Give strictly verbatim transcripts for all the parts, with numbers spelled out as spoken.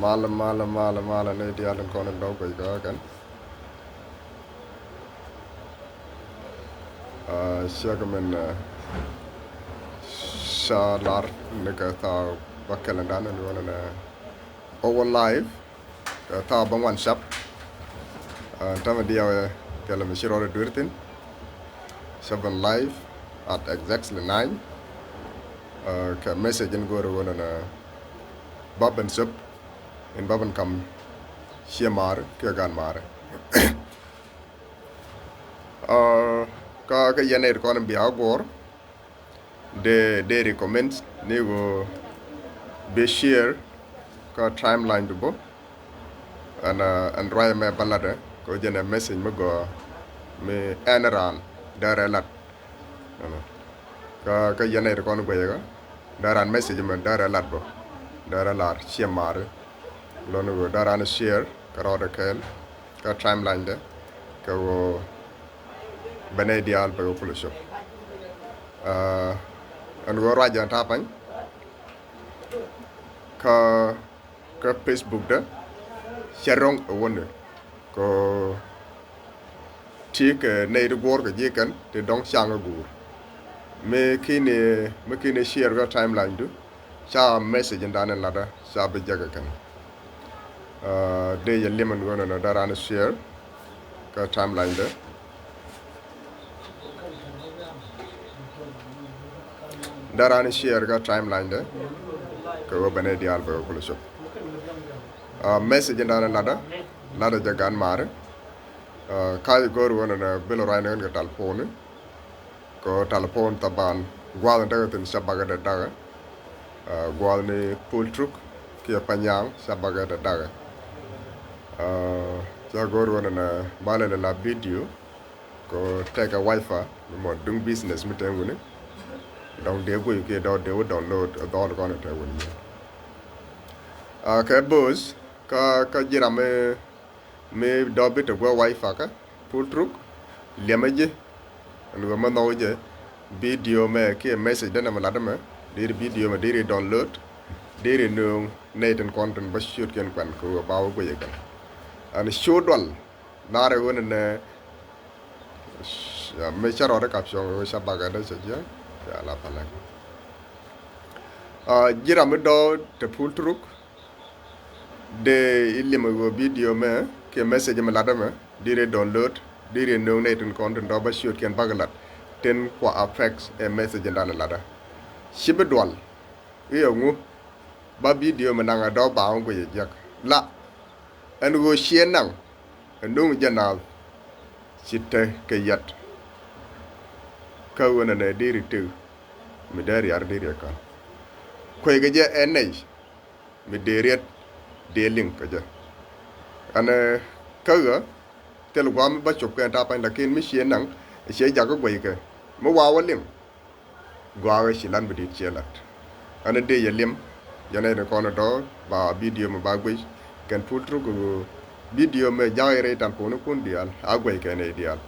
Malɛ, malɛ, malɛ, malɛ, nɛy diaal tin kɔn in dɔ̱ŋ guic kɛ kɛn. Ciek min ca lar ni kɛ thaw bä kɛl in dan in wä ni nɛ Owen Live. Kɛ thaw bä ŋuan cap. Tämɛ diaw kɛl mi ci rɔɔdɛ duer thin. Seven live at exactly nine. Kɛ message in go̱o̱r wä ni nɛ bä ben sop in bä ben kam ciɛ maari kiɛ gan maari. Kä kä yɛn nɛy ti kɔn in bia guɔ̱ɔ̱r dee dee recommend ni ɣöö bi share kä timeline du bä. Ɛn ɛn ruac mɛ bä latdɛ kɛ ɣöö jɛn ɛ message mi gɔaa mi ɛn raan dee rɛ lat. Kä kä yɛn nɛy ti kɔn guɛcɛ kä dee raan message mɛ dee rɛ lat bä, dee rɛ lar ciɛ maari. Lon ɣöö dee raan share kɛ rɔɔdɛ kɛɛl kä timeline dɛ kɛ ɣöö bɛ nɛy diaal bɛ kɛ kulɛ cop. Ɛn ɣöö ruac jɛn ta̱a̱ pany kä kä Facebook dä cɛ ro̱ŋ ɛ wäni kɛ ti kɛ nɛy ti guɔ̱ɔ̱r kɛ ji̱ kɛn ti dɔ̱ŋ caŋ ɛ guur. Mi kini mi kini share kä timeline du ca message in dan in latdä ca bi jek ɛ kɛn. Dee yɛ liɛm in ɣöö nɔ dee raan share kä timeline dä. Dee raan share kä timeline dä kɛ ɣöö bɛ nɛy diaal bɛ kɛ kulɛ cop. Message in dan in latdä latdä jɛ gan maari. Ka̱c go̱o̱r ɣöö nɔ bil ruac ni ɣän kɛ talponi. Kɛ ɣöö talpon thaban gua̱a̱th in tekɛ thi̱n ca bakɛ dee da̱kɛ. Gua̱a̱th ni Pultruk kiɛ Panyaŋ ca bakɛ dee da̱kɛ. Ca go̱o̱r ɣöö nɔ ba lɛl la video kɛ ɣöö tekɛ wifi mi mɔ duŋ business mi te wuni. Dɔ̱ŋ dee guiy kiɛ dɔ̱ŋ dee wä download ɛ dhɔl kɔn in te wuni. Kɛ bo̱o̱th kä kä ji̱ ram mi mi dɔ̱ŋ bi te guä wifi kä Pultruk liɛmɛ ji̱. Ɛn ɣöö mɛ nhɔk jɛ video mɛ kiɛ message dee nɛ mɛ latdä mɛ deri video mɛ deri download deri nööŋ nɛy tin kɔn tin bä ciötkiɛn kuɛn kɛ ɣöö ba wä guic ɛ kɛn. Ɛn cu dual lar ɛ ɣöö nɛ nɛ mi cä rɔɔdɛ kap cuɔ̱ŋ ɣöö ca bakɛ dee cɛ jiäk. Ca la palɛ ji̱ ram mi dɔ̱ŋ te Pultruk. Dee i̱ liɛmɛ ɣöö video mɛ kiɛ message mɛ latdä mɛ deri download deri nööŋ nɛy tin kɔn tin dɔ̱ŋ bä ciötkiɛn bakɛ lat tin kua affect ɛ message in dan in latdä. Ci bi dual i̱ ɛŋu ba video mɛ naŋ ɛ dɔ̱ŋ ba wä guic ɛ jiäk la ɛn ɣöö ciɛ naŋ ɛ nööŋ jɛ naath ci te kɛ yat. Kä ɣöö nɛ nɛ deri tëk mi dee riar deri ɛ ka̱n kueckɛ jɛ ɛ nɛy. Mi dee riet dee liŋ kä jɛ. Ɛn kä ɣä thil gua̱a̱ mi bä cop kɛn ta̱a̱ pa̱ny lakin mi ciɛ naŋ ciɛ jakä guɛckɛ mi wa̱a̱ wä liŋ. Gua̱a̱ ɣä ci lat mi di̱i̱t ciɛ lat. Ɛn dee yɛ liɛm yɛn nɛy ti kɔn dɔ̱ŋ ba video mi ba guic kɛn Pultruk video mɛ jakä rɛy talponikun diaal a guɛckɛ nɛy diaal.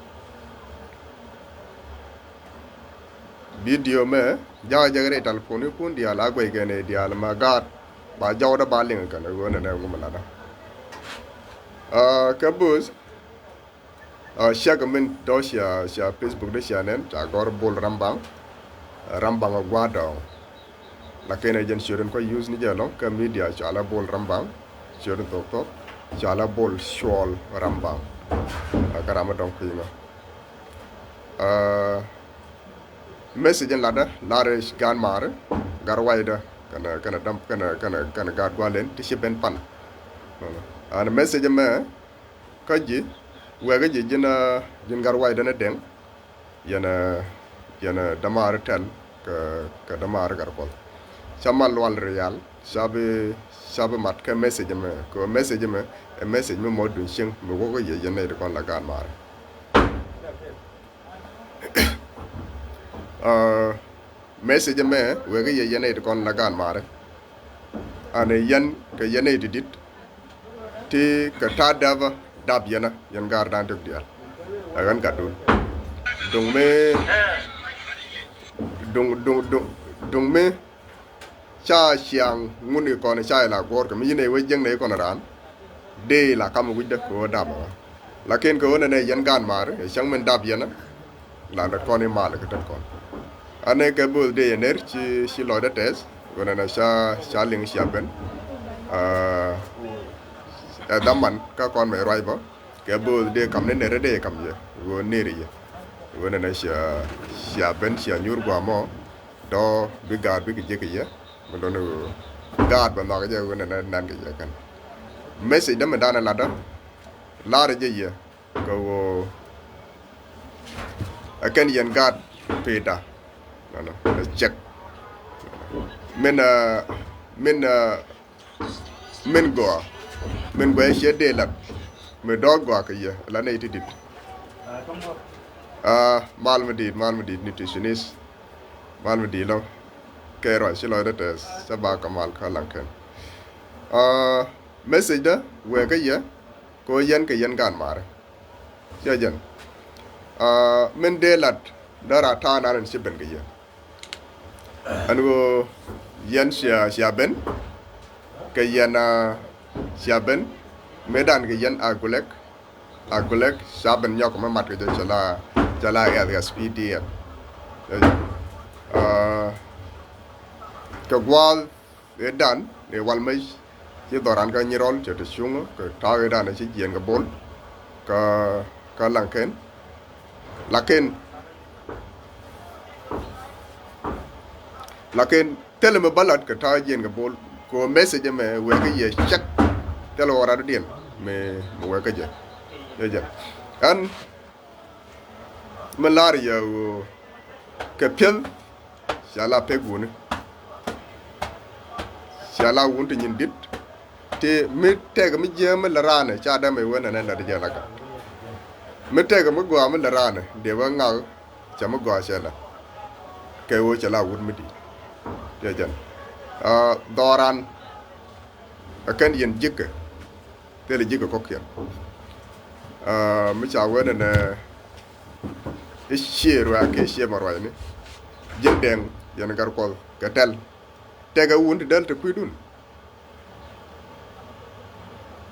Video mɛ jakä jɛ rɛy talponikun diaal a guɛckɛ nɛy diaal ma gaat ba jɔwdä ba liŋ kɛn ɣöö nɛ nɛ ŋum latdä. Kɛ bo̱o̱th ciek min tɔ̱ cia cia Facebook dee cia nɛn ca gɔ̱r Bol Rambaŋ. Rambaŋ a gua̱a̱r dɔɔŋ. Lakin ɛ jɛn ciöt in kɔ use ni jɛ lɔ̱ŋ kä media cɔalɛ Bol Rambaŋ. Ciöt in thok thok cɔalɛ Bol Cuɔl Rambaŋ. Kä ram mi dɔ̱ŋ kui̱ ŋä. Message in latdä lar i̱ gan maari gat waydä kɛnɛ kɛnɛ dam kɛnɛ kɛnɛ kɛnɛ gat gua̱a̱r len ti ci ben pan. An message mɛ kä ji̱ wɛɛkä ji̱ ji̱n ji̱n gat waydä ni deŋ. Yɛn yɛn dämaari tɛl kɛ kɛ dämaari gat kuɔth. Ca mal lual rial ca bi ca bi mat kɛ message mɛ kɛ message mɛ ɛ message mɛ mɔ duŋ cieŋ mi wäkä yɛ yɛn nɛy ti kɔn la gan maari. Message mɛ wekɛ yɛ yɛn nɛy ti kɔn la gan maari. Ani yɛn kɛ yɛn nɛy ti dit ti kɛ ta̱a̱ däpä dap yɛn a yɛn gaar da̱a̱n tök diaal. Ɛ ɣän gatdun duŋ mi duŋ duŋ duŋ duŋ mi ca ciaŋ ŋun i̱ kɔn ca ila guɔ̱ɔ̱r kɛ mi yinɛ wec jiäknɛ i̱ kɔn raan. Dee ila kam wi̱cdä kɛ ɣöö dap ɛ ɣä. Lakin kɛ ɣöö nɛnɛ yɛn gaat maari ɛ cäŋ min dap yɛn ɛ. La lät kɔn i̱ mal kɛ tet kɔn. Anɛ kɛ bo̱o̱th dee yɛn ner ci ci lɔcdä tɛth ɣöö nɛnɛ ca ca liŋ cia ben. Ɛ dhaman kä kɔn mɛ ruac bä. Kɛ bo̱o̱th dee kam ni ner dee kam yɛ ɣöö ner yɛ. Ɣöö nɛnɛ cia cia ben cia nyuur guamɔ. Dɔ̱ bi gaat bikɛ jek kɛ yɛ mi lon i̱ ɣöö gaat bɛ nhɔak jɛ ɣöö nɛnɛ nan kɛ yɛ kɛn. Message dämɛ danɛ latdä lar jɛ yɛ kɛ ɣöö ɛ kɛn yɛn gaat pida. Nɔnɔ ɛ cɛk min ɛ min ɛ min gɔaa min gɔaa ciɛ dee lat mi dɔ̱ gɔaa kɛ yɛ la nɛy ti dit. Aa mal mi di̱i̱t mal mi di̱i̱t ni ti cinis. Mal mi di̱i̱t lɔ kɛ ruac ci lɔcdä tɛth ca ba kɛ mal kä laŋ kɛn. Aa message dä wee kä yɛ kɛ ɣöö yɛn kɛ yɛn gaat maari. Ciɛ jɛn. Aa min dee lat dära ta̱a̱ nan in ci ben kɛ yɛ. Ɛn ɣöö yɛn cia cia ben kɛ yɛn aa cia ben mëëdan kɛ yɛn a gulɛk. A gulɛk ca ben nyɔk mi mat kɛ jɛ cɛ la cɛ la S S P D F. Aa kɛ gua̱a̱th ëëdan ëë wal mec ci dhɔran kä nyirɔl cɛ te cuŋä kɛ ta̱a̱ ëëdan ëë ci jiɛn kɛ bol kä kä laŋken. Lakin lakin thilɛ mi bä lat kɛ ta̱a̱ jiɛn kɛ bol kɛ ɣöö message ɛmɛ wek kä yɛ cɛk. Thilɛ ɣɔw rat diɛn mi mi wek kä jɛ. Jɛ jɛ ɛn mi lar yɛ ɣöö kɛ piɛth. Cia la pek wuni. Cia la wun ti nyin dit. Ti mi tɛk mi jiɛ mi lɛ ranɛ ca dɛmɛ wen ɛnɛ lɛ di jɛ la ka. Mi tɛk mi gɔaa mi lɛ ranɛ dee wä ŋak. Ca mi gɔaa cɛ la kɛ wä ca la wun mi dit. Jɛ jɛn dhɔran. Ɛ kɛn yɛn ji̱kɛ. Thilɛ ji̱kɛ kɔ̱kiɛn. Aa mi ca wen ɛnɛ i̱ ciëë ruac kiɛ ciëë ma ruacni. Ji̱n dɛŋ yɛn gar kuɔth kɛ tɛl. Tɛkɛ wun ti däl ti kui̱dun.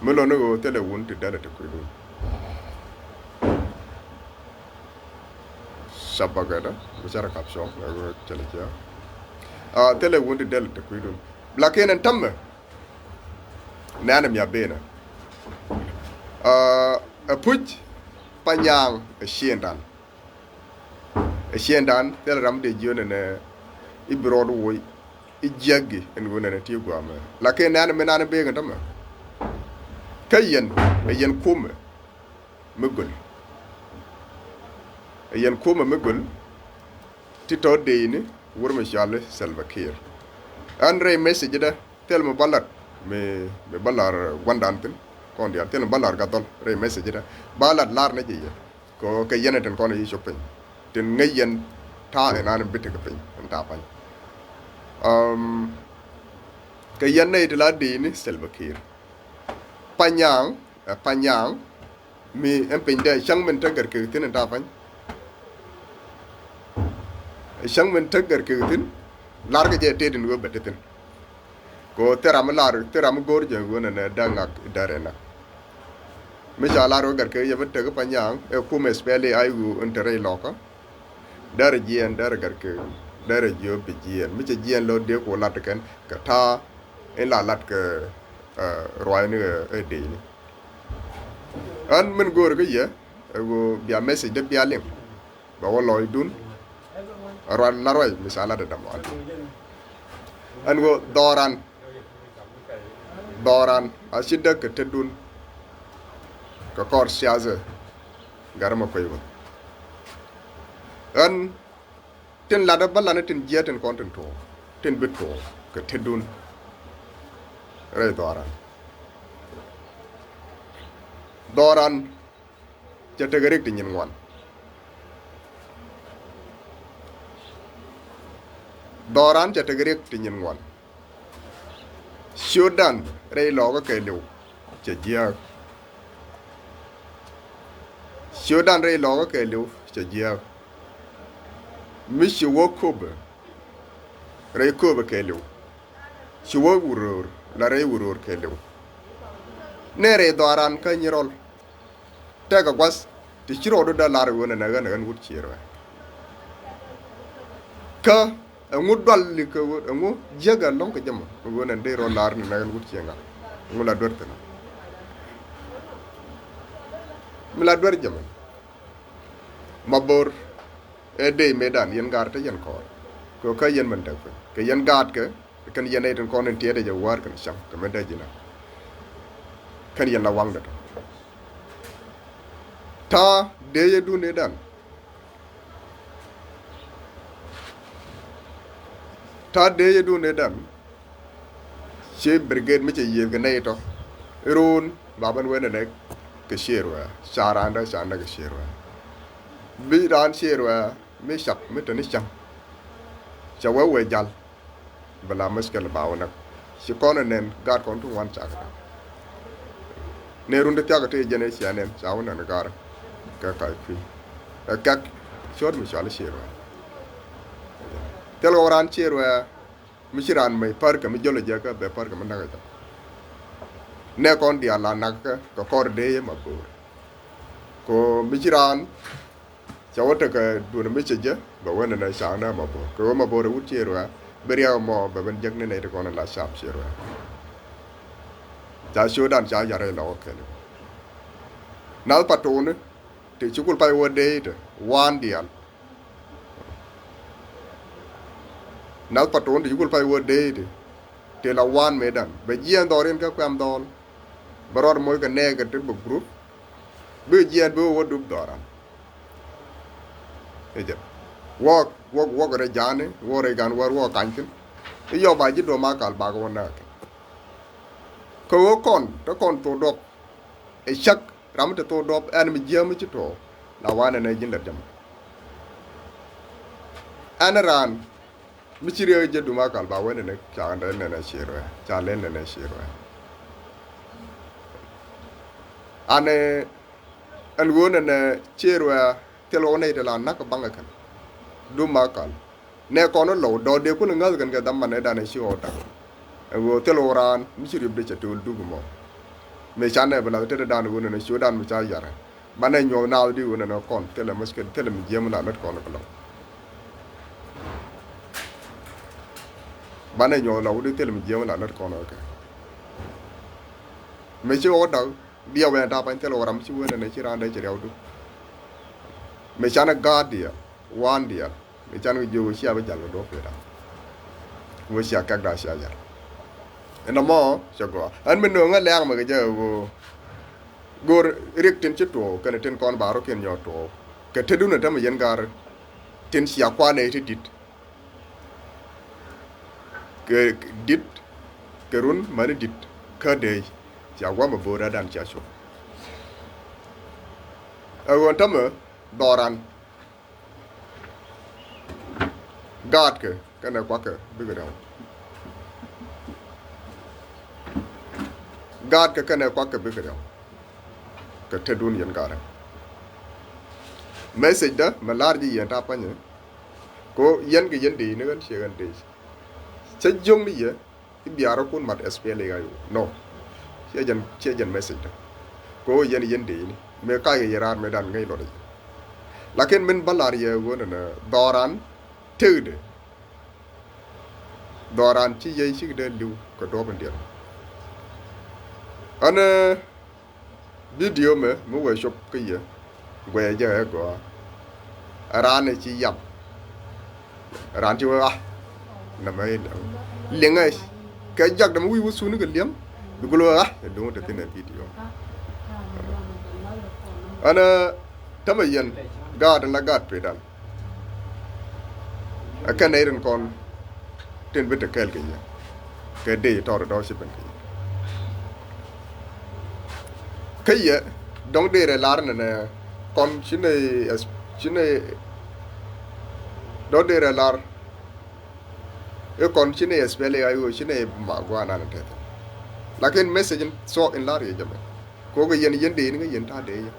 Mi lɔni ɣöö thilɛ wun ti däl ti kui̱dun. Cabakɛdä mi carɛ kap cuɔ̱ŋ ɛ ɣöö thilɛ ciɛ. Aa thilɛ wun ti däl ti kui̱dun. Lakin ɛn tämɛ. Nɛ̈nɛ mi a benä. Aa ɛ puc Panyaŋ ɛ ciëŋdan. Ɛ ciëŋdan thilɛ ram dee jiön ɛnɛ i̱ bi rɔɔd woc i̱ jiäkgi ɛn ɣöö nɛnɛ ti gua̱a̱mɛ. Lakin nɛ̈nɛ mi nan i̱ benä tämɛ. Kä yɛn ɛ yɛn kumɛ mi göl. Ɛ yɛn kumɛ mi göl. Ti tɔ̱ deeni wur mi cɔali Salva Kiir. Ɛn rɛy message dɛ thil mi bä lat mi mi bä lar gua̱ndan thi̱n. Kɔn diaal thil mi bä lar gathɔl rɛy message dɛ bä lat lar ni jɛ yɛ. Kɛ kɛ yɛn tin kɔn yi cop piny tin ŋäc yɛn ta̱a̱ in an bi tekɛ piny in ta̱a̱ pa̱ny. Kɛ yɛn nɛy ti la deeni Salva Kiir. Panyaŋ ɛ Panyaŋ. Mi ɛn piny dee cäŋ min te gɛr kek thi̱n in ta̱a̱ pa̱ny. Cäŋ min te gɛr kek thi̱n lar kɛ jɛ tet in wee bɛ te thi̱n. Ko thil ram mi lar thil ram mi go̱o̱r jɛ wen ɛnɛ dee ŋak dee rɛ nak. Mi ca lar wee gɛr kek yɛ bi tek Panyaŋ ɛ kumɛ spɛli ay wu in te rɛy lɔkä. Derɛ jiɛɛn derɛ gɛr kek derɛ jiöp bi jiɛɛn mi cɛ jiɛɛn lo̱ dee ku lat kɛn kɛ ta̱a̱ in la lat kɛ ruaacni ɛ dee ni. Ɣän min go̱o̱ri kä yɛ ɛ ɣöö bia message dee bia liŋ bɛ wä lɔcdun. Ruac la ruac mi ca lat dee däm ɣän ɣän ɣöö dhɔran dhɔran a ci däk kɛ tetdun. Kɛ kɔr siathɛ gat mɛ kuec wä ɣän tin latdä bä latni tin jiɛt tin kɔn tin tuɔɔk tin bi tuɔɔk kɛ tetdun. Rɛy dhɔran dhɔran cɛ tekɛ rik ti nyin ŋuan. Dhɔran cɛ tekɛ rik ti nyin ŋuan. Ciötdan rɛy lɔɔkä kɛɛliw cɛ jiääk. Ciötdan rɛy lɔɔkä kɛɛliw cɛ jiääk. Mi ci wä köpɛ rɛy köpɛ kɛɛliw Ci wä wuröör la rɛy wuröör kɛɛliw. Nɛ rɛy dhɔaaran kä nyi rɔl. Tɛkɛ gua̱th ti ci rɔɔdu dee lar ɣöö nɛnɛ ɣän ɣän wut ciëër wɛ. Kä ɛŋu dual li kɛ ɣöö ɛŋu jiäk ɛ lɔ̱ŋ kɛ jɛ mɔ ɣöö nɛn dee rɔ lar nɛnɛ ɣän wut ciëër ŋa̱. Ɛŋu la duer thi̱n. Mi la duer jɛ mɔ. Mabor. Ɛ dee mëëdan yɛn gaat te yɛn kɔɔr. Kɛ kä yɛn mɛn däk piny kɛ yɛn gaat kɛ kɛn yɛn nɛy tin kɔn in tiɛɛt ɛ jɛ wäär kɛn cäŋ kɛ mɛn dee ji̱n ɛ. Kɛn yɛn la waŋdɛ tɔ. Ta̱a̱ dee yɛ dun ëëdan. Ta̱a̱ dee yɛ dun ëëdan. Ci brigade mi cɛ yiëëth kɛ nɛy tɔ. Iruun ba ben wen ɛ nɛ kɛ ciëër wɛ ca raan dee ca nɛ kɛ ciëër wɛ. Bi raan ciëër wɛ mi cak mi te ni cäŋ. Cɛ wee wee jal. Bɛ la mushkil ba wä näk. Ci kɔn ɛ nɛn gaat kɔn tuŋ wan cak. Nɛ run ti thiak ti jɛn ɛ cia nɛn ca wä nɛn gaat. Kɛ kac kui̱ ɛ kɛk ciöt mi cɔal ciëër wɛ. Thil wä raan ciëër wɛ. Mi ci raan mec pär kɛ mi jɔl jɛ kä bɛ pär kɛ mi näk jɛ. Nɛ kɔn diaal la nak kɛ kɛ kɔr dee yɛ Mabor. Ko mi ci raan cɛ wä tekɛ duun mi cɛ jɛ bɛ wen nɛ ca̱a̱ŋ nɛ Mabor kɛ wä Mabor ɛ wut ciëër wɛ. Bi riɛk mɔ bɛ ben jek ni nɛ ti kɔn la cap ciëër wɛ. Ca ciötdan ca yarɛ lɔ wä kɛn. Nath Patoni ti ci kul pay wä dee te waan diaal. Nath Patoni ti ci kul pay wä dee ti. Ti la waan mëëdan bɛ jiɛɛn dhɔr in kä kuɛm dhɔl. Bɛ rɔɔd moc kɛ nɛɛk kɛ ti bɛ group. Bi jiɛɛn bi wä dup dhɔran. Ɛ jɛ. Wɔk wɔk wɔk rɛ ja̱a̱ni wä rɛ gan wär wä kany thi̱n. I̱ yɔ ba ji̱ duɔ̱m a kal bak wä nääk. Kɛ wä kɔn te kɔn thok duɔp. Ɛ cäk ram mi te thok duɔp ɛn mi jiääm mi ci tuɔɔk. La wanɛ nɛ ji̱n lät jɛ mɔ. Ɛn raan mi ci riɛk jɛ dum a kal ba wä nɛnɛ ca lɛl nɛnɛ ciëër wɛ ca lɛl nɛnɛ ciëër wɛ. Anɛ ɛn ɣöö nɛnɛ ciëër wɛ thil wä nɛy te la näk baŋ ɛ kɛn dum a kal. Nɛ kɔn lɔw dɔɔdɛ kun ŋäth kɛn kɛ dhamanɛ danɛ ci ɣɔw tak. Ɛ ɣöö thil wä raan mi ci riepdɛ cɛ to̱l duk mɔ. Mëë canɛ bi lath tetdɛ dan ɣöö nɛnɛ ciötdan mi ca yarɛ. Banɛ nyuɔth naath di ɣöö nɛnɛ kɔn thilɛ mushkil thilɛ mi jiɛm la lät kɔn kɛ lɔw. Banɛ nyuɔth lɔw di thilɛ mi jiɛm la lät kɔn kɛ. Mëë ci ɣɔw dak. Biɛ wɛn ta pany thil wä ram ci wen nɛ ci raan dee ci riɛw du. Mëë canɛ gaat diɛl waan diɛl mëë canɛ jiök cia bi jal kɛ duɔ̱p pi̱i̱t ram. Wä cia kɛk daa cia jal. Inɔ mɔ cɛ gɔaa ɛn mi nööŋä lɛ̈ɛ̈k mɛ kɛ jɛ ɣöö go̱o̱r rik tin ci tuɔɔk kɛnɛ tin kɔn ba rɔ̱kiɛn nyɔɔk tuɔɔk kɛ tetdun ɛ tämɛ yɛn ga̱r tin cia kuanɛ ti di̱t. Kɛ di̱t kɛ run mäni di̱t kä dee cia gua̱a̱m ɛ bo̱o̱r adan cia cop. Ɛ ɣöö tämɛ dhɔran gaatkɛ kɛnɛ kuakkɛ bikɛ rɛw. Gaatkɛ kɛnɛ kuakkɛ bikɛ rɛw. Kɛ tetdun yɛn ga̱rɛ message dä mɛ la̱r ji̱ yɛn ta̱a̱ panyɛ. Ko yɛn kɛ yɛn dee ni ɣän ciɛ ɣän dee. Cä jiökni yɛ i̱ biaarä kun mat S P L A I O. No. Ciɛ jɛn ciɛ jɛn message dä. Ko yɛn yɛn dee ni mëë kac kɛ yɛ raar mëë dan ŋäc lɔt i̱. Lakin min bä la̱r yɛ ɣöö nɛnɛ dhɔran tëkdɛ. Dhɔran ci yɛy cik dee li̱w kɛ duɔ̱ɔ̱p in diɛn. Ɣän Bidio mɛ mi wee cop kä yɛ guɛcɛ jɛ ɛ gɔaa. Raan ɛ ci yam. Raan ci wee ɣa̱. Nɛmɛ liŋɛ kɛ jak dɛmɛ wi̱i̱ wä thuni kɛ liɛm. Bi gul wee ɣa̱ ɛ duŋ te thin ɛ bidio. Ɛn ɛ tämɛ yɛn gaat ɛn la gaat pi̱i̱dan. Ɛ kɛn nɛy rin kɔn tin bi te kɛɛl kɛ yɛ kɛ dee tɔr dɔ̱ ci ben kɛ yɛ. Kä yɛ dɔ̱ŋ dee rɛ lar nɛnɛ kɔn ci nɛy ci nɛy dɔ̱ŋ dee rɛ lar i̱ kɔn ci nɛy S P L A I O ci nɛy ma guanan tɛth. Lakin message in so in lar yɛ jɛ mɛ. Kokɛ yɛn yɛn dee ni kä yɛn ta̱a̱ dee yɛ.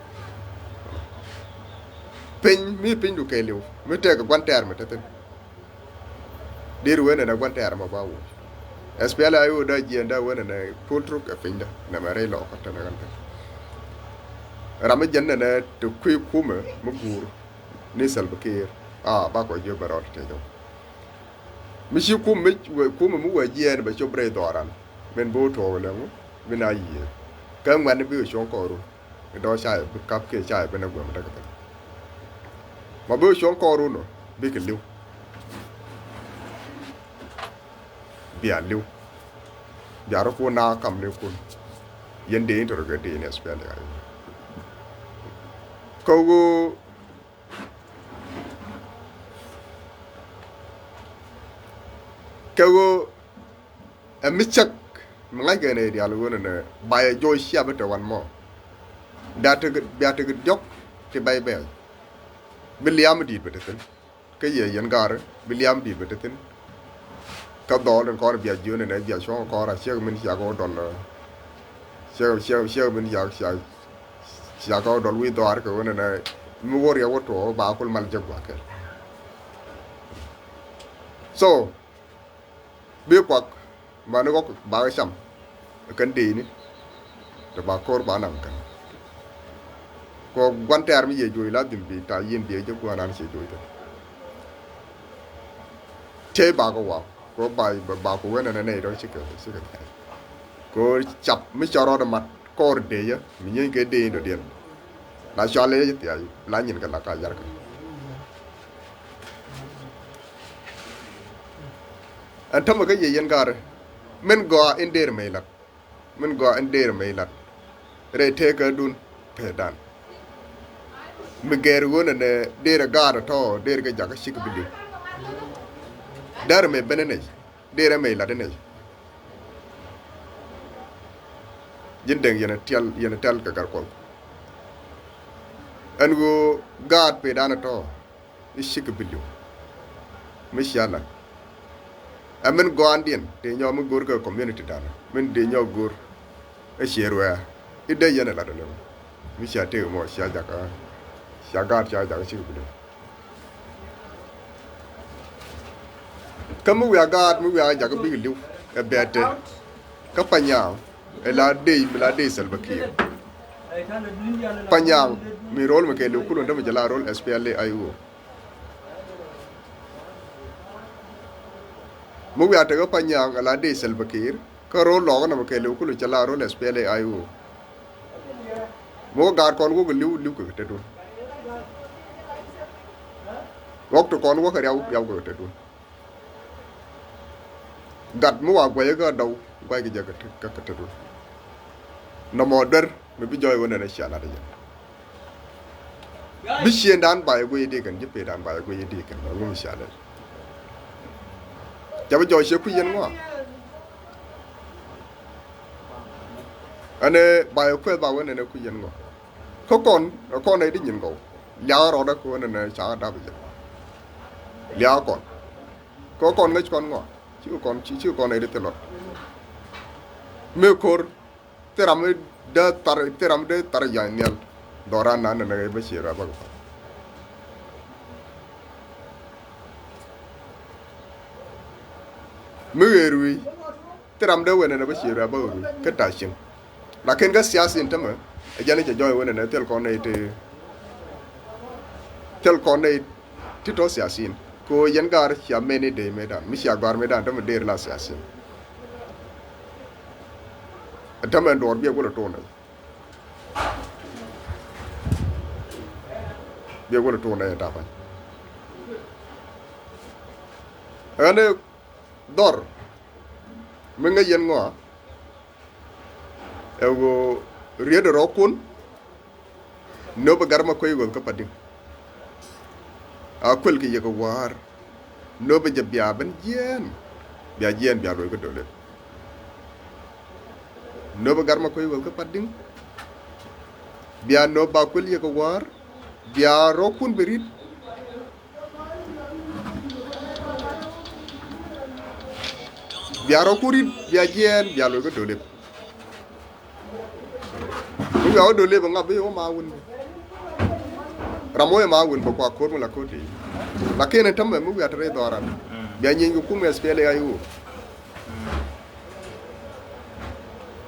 Piny mi piny du kɛɛliw mi tɛk gua̱n tɛɛr mi te thin. Dee ri wen ɛn ɛ gua̱n tɛɛr mɔ ba wä. S P L A I O dee jiɛn dee wen ɛnɛ puɔl truk ɛ piny dee nɛmɛ rɛy lɔɔkä tɛn ɛ ɣän kɛ. Ram mi jɛn ɛnɛ ti kui̱ kumɛ mi guur ni Salva Kiir. A ba kɔ jiök bɛ rɔɔd tɛcɔ. Mi ci kum mi wee, kum mi wee jiɛɛn bɛ cop rɛy dhɔran. Min bi wä tuɔɔk lɛ ŋu bi na yiëë. Kä ŋuɛ̈tni bi wä cuɔ̱ŋ kɔɔrun. Dɔ̱ cayɛ bi kap kiɛ cayɛ bi ni guɛm däk kɛ. Ma bi wä cuɔ̱ŋ kɔɔrun ɔ bikɛ li̱w. Bia li̱w. Bia rɔ kun na kamnikun. Yɛn dee in tɔrɔ kɛ dee in S P L A I O. Kä ɣöö Kɛ ɣöö ɛ mi cäk mi ŋa̱ckɛ nɛy diaal ɣöö nɛnɛ ba yɛ joc cia bi te wan mɔ. Bia tekɛ, bia tekɛ diɔ̱k ti bɛy bɛɛl. Bi liam di̱i̱t bɛ te thi̱n. Kä yɛ yɛn gaari bi liam di̱i̱t bɛ te thi̱n. Kä dhɔl in kɔn bia jiön in ɛ bia cuɔ̱ŋ kɔn a ciek min cia kɛ wä dɔl. Ciek, ciek, ciek min cia, cia, cia kɛ wä dɔl wi̱i̱ dhɔaar kɛ wen in ɛ mi wä riɛk wä tuɔɔk ba kul mal jek gua̱a̱ kɛl. So bi kuak mani ɣɔk ba kɛ cam. Kɛn dee ni te ba ko̱r ba naŋ kɛn. Kɛ gua̱n tɛɛr mi yɛ joc la dhim bi ta yin bi jɛ gua̱n an cie joc tɛ. Tey ba kɛ waw kɛ ba, ba kɛ wen ɛn ɛn nɛy dɔ̱ cikɛ, cikɛ thɛɛr. Kɛ cap mi cɔr rɔɔdɛ mat kɔɔr dee yɛ mi nyieeny kɛ dee in dɔ̱diɛn. La cɔal yɛ thiac la nyin kɛ la ka yarkɛ. Ɛn tämɛ kä yɛ yɛn gaari min gɔaa in der mɛ ilat. Min gɔaa in der mɛ ilat. Rɛy teekädun pɛɛdan. Mi gɛɛr ɣöö nɛnɛ der ɛ gaat ɛ tɔ̱ der kɛ jakä cik bi li̱w. Dɛr mɛ ben in nɛy der ɛ mɛ ilat in nɛy. Ji̱n deŋ yɛn ɛ tiɛl, yɛn ɛ tɛl kɛ gar kuɔth. Ɛn ɣöö gaat pɛɛdan ɛ tɔ̱ i̱ cikɛ bi li̱w. Mi cia lat ɛ min gɔaandiɛn dee nyɔk mi go̱o̱r kɛ community dan min dee nyɔk go̱o̱r. Ɛ cie ruɛɛ i̱ dee yɛn ɛ lat ɛ lɛ mi cia tëë mɔ cia jakä, cia gaat cia jakä cikɛ bi li̱w. Kä mi wiaa gaat mi wiaa jakä bikɛ li̱w ɛ bɛ̈t te. Kä Panyaŋ ɛ la dee, mi la dee Salva Kiir. Panyaŋ mi ro̱l mi kɛ li̱w kulun dämɛ jɛ la ro̱l S P L A I O. Mi wiaa tekä Panyaŋ ɛ la dee Salva Kiir kä ro̱l lɔɔkä nɔmɔ kɛ li̱w kulun cɛ la ro̱l S P L A I O. Mi wä gaat kɔn wä kɛ li̱w, li̱w kɛ kɛ tetdun. Ɣɔk ti kɔn wä kɛ riaw, riaw kɛ kɛ tetdun. Gat mi wa guɛcä kä dɔw guackɛ jɛ kä, kä, kä tetdun. Nɔmɔ duer mi bi jɔɔc ɣöö nɛnɛ cia lat jɛ. Bi ciëëndan ba yɛ guic i̱ dee kɛn ji̱ pɛɛdan ba yɛ guic i̱ dee kɛn ba ŋum cia lat. Ca bi jɔɔc ciɛ kui̱ yɛn ŋɔa. Ɛn ɛ ba yɛ kueth ba wen ɛn ɛ kui̱ yɛn ŋɔa. Kä kɔn ɛ kɔn ɛ di nyin gɔw. Liakä rɔɔdä kɛ wen ɛn ɛ ca dap jɛ. Liakä kɔn. Kɛ kɔn ŋäc kɔn ŋɔa ci kɔn, ci, ci kɔn ɛ di thilɔt. Mi ko̱r thil ram mi dee thar, thil ram mi dee thar ya̱ny nhial. Dhɔran nan nɛ nɛ ɣɛy bä ciɛ rɔ bä kɛ pa̱t. Mi ɣëë rui̱ thil ram dee wen nɛ nɛ bä ciɛ rɔ bä ɣä rui̱ kä ta̱ cieŋ. Lakin kä siasa in tämɛ ɛ jɛn i̱ cɛ jɔɔc wen nɛ nɛ thil kɔn nɛ ti, thil kɔn nɛ ti tɔ siasin. Ko yɛn gaar cia mɛn i̱ dee mëëdan mi cia gaar mëëdan tämɛ dee ri la siasin. Ɛ tämɛ ɛn duɔɔr biɛ wälɛ tuun nɛ. Biɛ wälɛ tuun nɛ ɛ ta̱pa̱ny. Ɣän ɛ dhɔr mi ŋäc yɛn ŋɔa. Ɛ ɣöö riet rɔ kun. Nöp ɛ gat ma kuec ɣöth kä Padi̱ŋ. A kuël kɛ yɛ kɛ wäär. Nöp ɛ jɛ bia ben jiɛɛn. Bia jiɛɛn bia luɔc kä Döölep. Nöp ɛ gat ma kuec ɣöth kä Padi̱ŋ. Bia nöp ba kuël yɛ kɛ wäär. Bia rɔ kun bɛ ri̱t. Bia rɔ kun ri̱t bia jiɛɛn bia luɔc kä Döölep. Mi wiaa wä Döölep ŋa bi wä ma wun. Ram wä ma wun bä kua ko̱r mi la ko̱r ti. Lakin ɛn tämɛ mi wiaa te rɛy dhɔran. Bia nyieeny kɛ kum S P L A I O.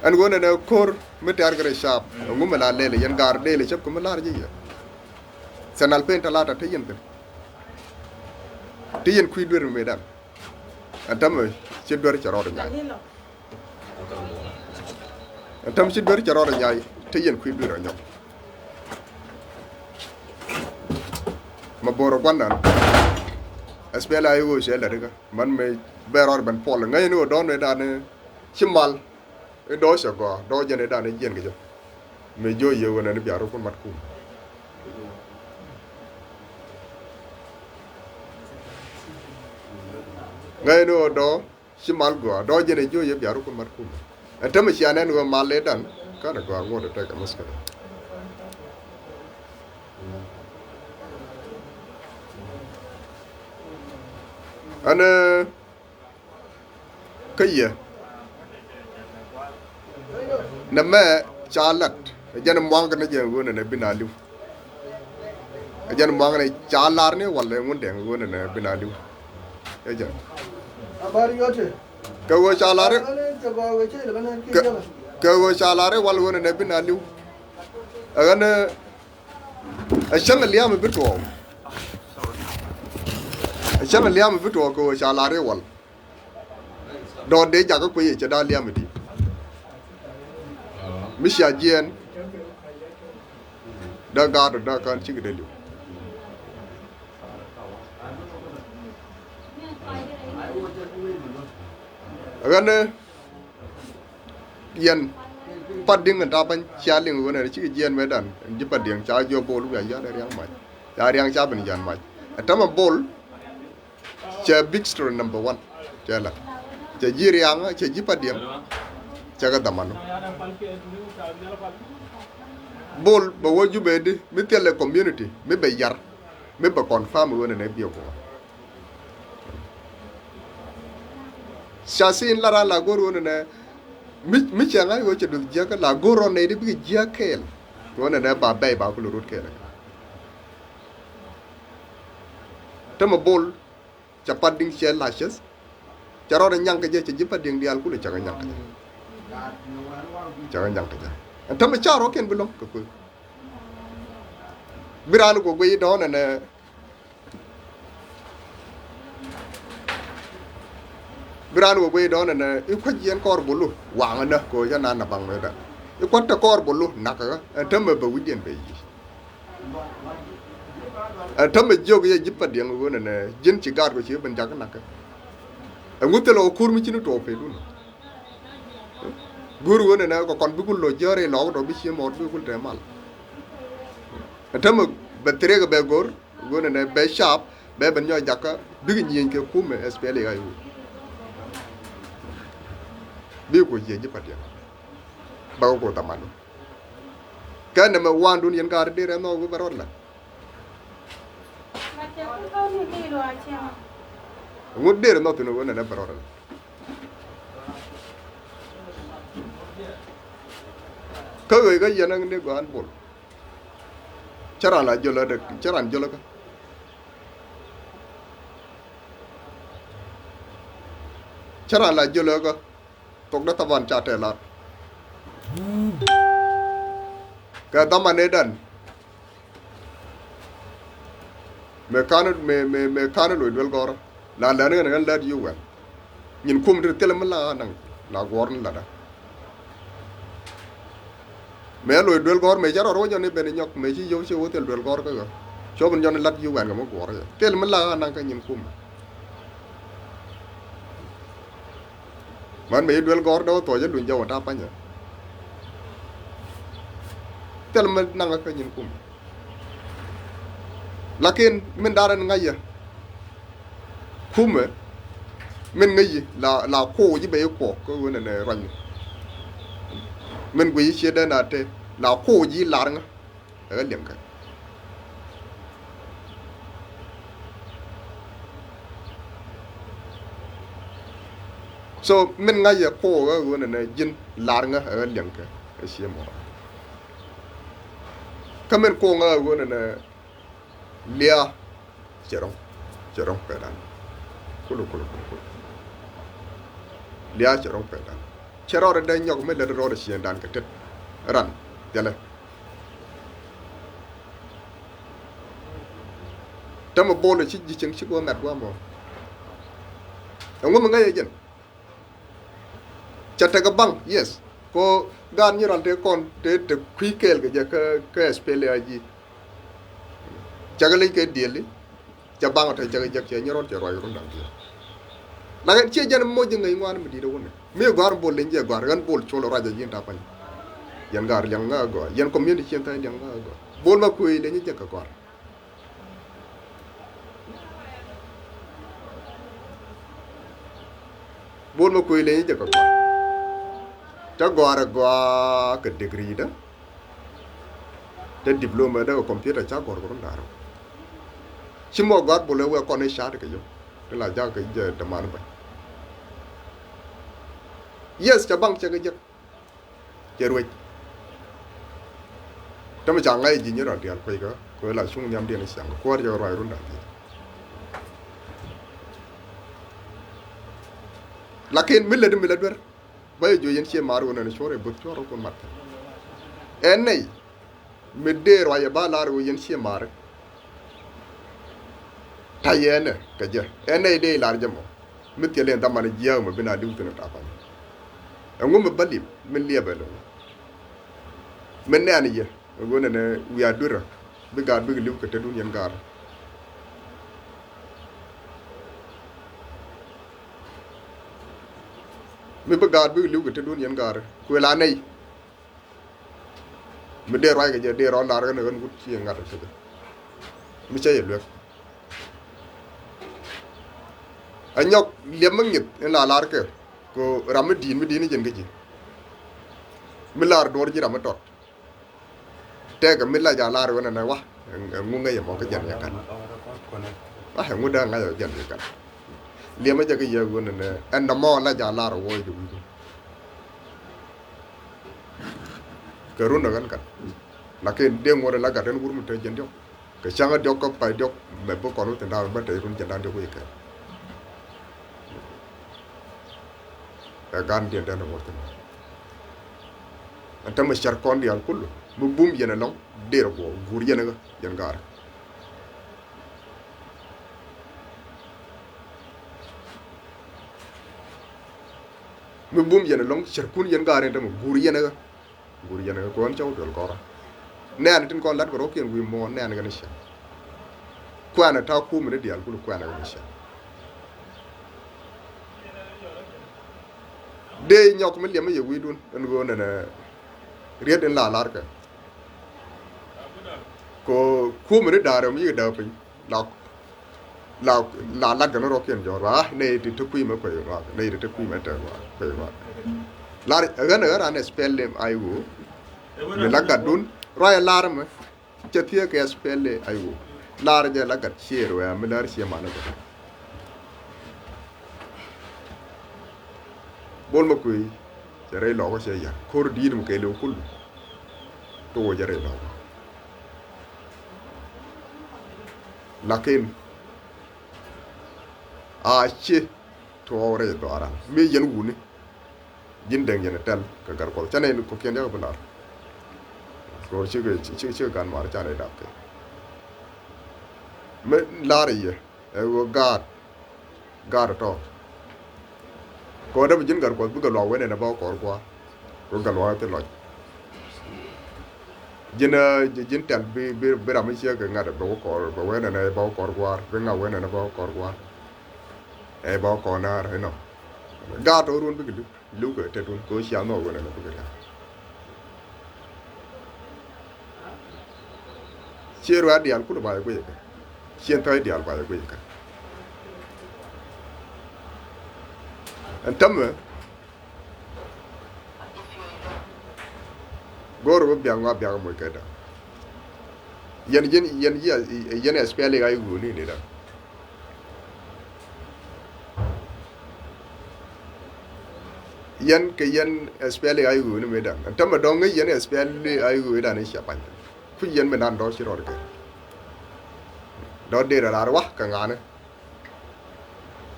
Ɛn ɣöö nɛnɛ ko̱r mi tɛ̈r kɛ rɛy caap, ɛŋu mi la lɛl yɛn gaar deel cäp kɛ mi la̱r ji̱ yɛ. Sɛn alpeen talata te yɛn thi̱n. Te yɛn kui̱ duer mi mëëdan. Ɛn täämɛ ci duer cɛ rɔɔdɛ nyay. Ɛn täämɛ ci duer cɛ rɔɔdɛ nyay, te yɛn kui̱ duer ɔ nyɔk. Ma bo̱o̱r ɔ gua̱ndan. Ɛ spɛl a i̱ ɣöö cɛ lɛ rikä. Man mëë bɛ rɔɔdɛ ben puɔl. Ŋäcni ɣöö dɔ̱ɔ̱n mëëdan ci mal. I̱ dɔ̱ɔ̱c cɛ gɔaa, dɔ̱ɔ̱c jɛn i̱ dan i̱ jiɛn kɛ jɛ. Mëë jiö yɛ ɣöö nɛn i̱ bia ruk kun mat kum. Ŋäcni ɣöö dɔ̱ɔ̱c ci mal gɔaa, dɔ̱ɔ̱c jɛn i̱ jiö yɛ bia ruk kun mat kum. Ɛn täämɛ cia nɛn ɣöö mal i̱ dan, kanɛ gɔaa ŋot i̱ tekɛ muskila. Ɛn, eh, Kä yɛ nɛmɛ ca lat ɛ jɛn muaŋ kɛ ni jɛ ɣöö nɛnɛ bi na li̱w. Ɛ jɛn muaŋ ni ca lar ni walɛ ŋun dɛŋ ɣöö nɛnɛ bi na li̱w. Ɛ jɛn kɛ ɣöö ca lar kɛ, kɛ ɣöö ca lar i̱ wal ɣöö nɛnɛ bi na li̱w. Ɛ ɣän ɛ cäŋ ɛ liam bi tuɔɔk. Ɛ cäŋ ɛ liam bi tuɔɔk kɛ ɣöö ca lar i̱ wal. Dɔ̱ŋ dee jakä kuec yɛ cɛ da̱a̱ liam i̱di. Mi cia jiɛɛn. Dee gaat dee ka̱n cikɛ dee li̱w. Ɣän yɛn Pat Di̱ŋ ɛn ta̱a̱ bäny cia liŋ ɣöö nɛn cikɛ jiɛɛn mëëdan. Ji̱ Pat Di̱ŋ ca jiɔ Bol wiaa yan riaŋ mac. Ca riaŋ ca ben yan mac. Ɛ tämɛ Bol. Cɛ big story number one. Cɛ la. Cɛ ji̱ riaŋä, cɛ ji̱ Pat Diɛŋ. Cɛ kɛ dhamanu. Bol bɛ wä Jubɛ di mi thilɛ community mi bɛ yar mi bɛ confirm ɣöö nɛnɛ biɛ guɔ. Ca sin la ran la go̱r ɣöö nɛnɛ mi, mi cɛ ŋa̱c ɣöö cɛ duth jiäkä la go̱r rɔn nɛy di bikɛ jiäk kɛɛl. Ɣöö nɛnɛ ba bɛy ba kulɛ rut kɛɛl. Tämɛ Bol. Cɛ Pat Diŋ cɛ la̱ceth. Cɛ rɔɔdɛ nyaŋ kɛ jɛ cɛ ji̱ Pat Diŋ diaal kulɛ cɛ kɛ nyaŋ kɛ jɛ. Cɛ kɛ nyaŋ kɛ jɛ. Ɛn tämɛ ca rɔɔkiɛn bi lɔ̱ŋ kɛ kuëë. Bi raan kɛ guiy dɔ̱ɔ̱n ɛnɛ. Bi raan kɛ guiy dɔ̱ɔ̱n ɛnɛ i̱ kuäc yɛn kɔɔr bulu waŋä nä kɛ ɣöö cä naan na baŋ mëëdan. I̱ kuäc te kɔɔr bulu nakä ɣä ɛn tämɛ bɛ wi̱cdiɛn bɛ yic. Ɛ tämɛ jiök yɛ ji̱ Pat Diɛŋ ɣöö nɛnɛ ji̱n ci gaat kɔ ci ben jakä nakä. Ɛŋu thilɛ ɣä kur mi cini tuɔɔk pee dun. Go̱o̱r ɣöö nɛnɛ kɔ kɔn bikul lo̱c jiääri lɔɔk tɔ bi cie mɔɔt bikul te mal. Ɛ tämɛ bɛ thiriɛkɛ bɛ go̱o̱r ɣöö nɛnɛ bɛ caap bɛ ben nyɔc jakä bikɛ nyieny kɛ kumɛ ɛ spɛl i̱ ɣa̱c ɣöö bikɛ kuɔ jiɛ ji̱ Pat Diɛŋ. Bä kɛ kuɔ thamandu. Kɛ nɛmɛ wandun yɛn gaat dee rɛn nhɔk wi̱i̱ bɛ rɔɔd la. Ŋut dee rɛn nhɔk thin wä nɛnɛ bɛ rɔɔd la. Kä ɣöö kä yɛn ni gɔaan Bol. Cä ran la jölä dek, cä ran jölä kä. Cä ran la jölä kä. Thok dä thaban ca tɛɛ lat. Kɛ dhaman ëëdan. Mëë ka̱n mëë mëë mëë ka̱n loc duel gɔ̱rä. La lɛn ɣän ɣän lät yu wɛl. Nyin kum ti thilɛ mi la naŋ la guɔ̱r ni latdä. Mëë loc duel gɔ̱r mëë cä rɔ ruɔ̱c jɔn i̱ ben inyɔk mëë ci yio̱w ci wä thil duel gɔ̱r kä ɣä. Cuɔp in jɔn ilat ji̱ wɛn kɛ mi guɔ̱r i̱ thil mi lak ɣä naŋ kä nyin kum. Man mëë ci duel gɔ̱r dee wä thuɔ̱c i̱ luny jɔw in ta̱a̱ panyɛ. Thil mi naŋ kä nyin kum. Lakin min da̱r ɛn ŋa̱cä. Kumɛ min ŋäci la la kow ji̱ bɛ i̱ kuɔk kä ɣöö nɛnɛ ruanyni. Min guic i̱ ciɛ dee na te la kow ji̱ lar ŋä ɛ ɣä liɛŋkɛ. So min ŋa̱cä kow ɣä ɣöö nɛnɛ ji̱n lar ŋä ɛ ɣä liɛŋkɛ ɛ ciɛ mɔ. Kä min kow ŋä ɣä ɣöö nɛnɛ Liaa cɛ rɔ̱ŋ, cɛ rɔ̱ŋ pɛdan. Kulu, kulu, kulu, kulu. Liaa cɛ rɔ̱ŋ pɛdan. Cɛ rɔɔdɛ dee nyɔk mi lät rɔɔdɛ ciëŋdan kɛ tet ran thilɛ. Tämɛ Bol ci ji̱ cieŋ ci guɔ mɛt gua̱a̱ mɔ. Ɛŋu mi ŋäc ɛ jɛn? Cɛ tekɛ baŋ, yes. Ko gaat nyi ral te kɔn te te kui̱ kɛɛl kɛ jɛ kä kä S P L A I G. Cɛ kɛ leny kɛ dieli. Cɛ baŋ tɛ cɛ kɛ jek cɛ nyɛ rɔl cɛ ruac run da̱ŋ dieli. Lakin ciɛ jɛn moc ji̱ ŋäc ŋuan mi di̱t wä ni mi gɔ̱a̱r Bol leny jɛ gɔ̱a̱r ɣän Bol col ruac a ji̱n ta pa̱ny. Yɛn gaat liɛŋ ŋä gɔ̱a̱r, yɛn community ciɛn tha̱a̱ŋ liɛŋ ŋä gɔ̱a̱r. Bol mɛ kuëë leny jɛ kɛ gɔ̱a̱r. Bol mɛ kuëë leny jɛ kɛ gɔ̱a̱r. Cä gɔ̱a̱r ɛ gɔ̱a̱r kɛ degree dä. Cä diploma dä kɛ computer cä gɔ̱a̱r kɛ run da̱a̱r. Ci mɔ gɔ̱a̱r Bol ɛ wee kɔn i̱ ca̱a̱t kɛ yom. Ti la ja̱k kɛ jɛ däman bä. Yes, cɛ baŋ cɛ kɛ jek. Cɛ ruec. Tämɛ ca ŋa̱c ji̱ nyi rɔ̱ diaal kuec kä kɛ la cuŋ nhiamdiɛn i̱ ciaŋ kɛ kuäär jɛ ruac run da̱ŋ diɛn. Lakin mi lät mi lät duer bä yɛ jiö yɛn cie ma̱a̱r ɣöö nɛn cuɔr ɛ bo̱th cuɔr rɔ kun mat kɛ. Ɛn nɛy mi dee ruac ɛ ba la̱r ɣöö yɛn cie ma̱a̱r. Ta̱yɛ ɛnɛ kɛ jɛ ɛn nɛy dee i̱ la̱r jɛ mɔ. Mi thil in dhamani jiääk mɛ bi na li̱w thi̱n in ta̱pa̱ny. Ɛŋu mi bä li̱w mi liɛpɛ lo̱ŋ. Mi nɛɛni yɛ ɛ ɣöö nɛnɛ wiaa dui̱rä bi gaat bikɛ li̱w kɛ tetdun yɛn gaat. Mi bi gaat bikɛ li̱w kɛ tetdun yɛn gaat kuël a nɛy. Mi dee ruac kɛ jɛ dee rɔ lar ɣän ɣän wut ci ŋa̱t ɛ tekɛ. Mi cä yɛ luek. Ɛ nyɔk liɛp mi ŋi̱th in la lar kɛ kɛ ram mi di̱i̱n mi di̱i̱n i̱ jɛn kä ji̱. Mi lar duɔ̱ɔ̱r ji̱ ram mi tɔt. Tɛkɛ mi la ja lar ɣän ɛnɛ wa ɛŋu ŋäc ɛmɔ kä jɛn yɛ ka̱n. Wa ɛŋu dee ŋa̱c ɛ jɛn yɛ ka̱n. Liɛmɛ jɛ kä yɛ ɣän ɛnɛ ɛn nɔmɔ la ja lar ɛ wuɔc jɛ wi̱i̱du. Kɛ run ɛ ɣän ka̱n. Lakin dee ŋuɔ̱t ɛ la gat ɛn wur mi te jɛn diɔ̱k. Kɛ cäŋ ɛ diɔ̱k kä pay diɔ̱k mɛ bi kɔn wä thi̱n da̱a̱n bä te run jɛn da̱a̱n diɔ̱k wi̱i̱ kɛn. Ɛ gan diɛn dɛn ɛ ŋuɔ̱t thi̱n. Ɛn tämɛ cär kɔn diaal kulu mi bum yɛn ɛlɔ̱ŋ der guɔ guur yɛn ɛ ɣä yɛn gaar. Mi bum yɛn ɛlɔ̱ŋ cärkun yɛn gaar in tämɛ guur yɛn ɛ ɣä. Guur yɛn ɛ ɣä kɔn cä wä duel kɔrä. Nɛɛn tin kɔn la̱t kɛ rɔ̱kiɛn wi̱i̱ muɔ̱ɔ̱n nɛɛn ɣän cä. Kuɛnɛ ta̱a̱ kumɛ ni diaal kulu kuɛnɛ ɣän cä. Dee nyɔk mi liɛm mi yɛ wi̱i̱dun ɛn ɣöö nɛnɛ riet in la la̱rkɛ. Kɛ kumɛ ni da̱a̱r ɛm yik da̱a̱ piny la la la lat kɛn rɔ̱kiɛn jɔ̱ɔ̱r wa nɛy ti te kui̱ mɛ kuɛy ŋɔak nɛy ti te kui̱ mɛ te ŋɔak kuɛy ŋɔak. Lar ɛ ɣän ɛ ɣän ran ɛ spɛl lem ay ɣöö mi la gatdun ruac ɛ lar ɛmɛ. Cɛ thiee kɛ spɛl lem ay ɣöö lar jɛ la gat ciëër wɛɛ mi lar ciëë manä gat. Bol mɛ kui̱ cɛ rɛy lɔkä cɛ yar ko̱r di̱i̱t mi kɛɛliw kul. Ti wä jɛ rɛy lɔkä. Lakin a ci tuɔɔk rɛy dhɔaran mi yɛn wuni. Ji̱n dɛŋ yɛn tɛl kɛ gar kuɔth canɛ ni kokiɛn diak bi lar. Kɛ cikɛ cikɛ cikɛ gan mar canɛ dap kɛ. Mi lar yɛ ɛ ɣöö gaat. Gaat tɔ kɛ ɣöö dee bi ji̱n gat kuɔth bikɛ luak wen ɛn ɛ bä wä kɔɔr gua̱a̱r. Kɛ gat luak ɛ thil lɔc. Ji̱n ɛ ji̱n tɛl bi bi bi ram mi ciek kɛ ŋa̱t ɛ bɛ wä kɔɔr bɛ wen ɛn ɛ bä wä kɔɔr gua̱a̱r bi ŋa̱ wen ɛn ɛ bä wä kɔɔr gua̱a̱r. Ɛ bä wä kɔɔr naar inɔ. Gaat tɔ ruun bikɛ li̱w. Li̱w kɛ tetdun kɛ ɣöö cia nhɔk wen ɛn ɛ bikɛ ria̱a̱k. Ciɛ ruac diaal kulɛ ba yɛ guic kɛ ciɛ thɔc diaal ba yɛ guic kɛ. Ɛn tämɛ go̱o̱r ɣöö biaŋ ŋɔak biaŋ moc kɛ da̱ŋ. Yɛn yɛn yɛn yɛn ɛ spɛl i̱ ɣa̱c ɣööni ni da̱ŋ. Yɛn kɛ yɛn S P L A I O ni mëëdan. Ɛn tämɛ dɔ̱ŋ ŋäc yɛn S P L A I O dan i̱ cia pa̱ny. Kui̱c yɛn mëëdan dɔ̱ ci rɔɔd kɛ. Dɔ̱ dee rɛ raar wa kɛ ŋa̱a̱ni.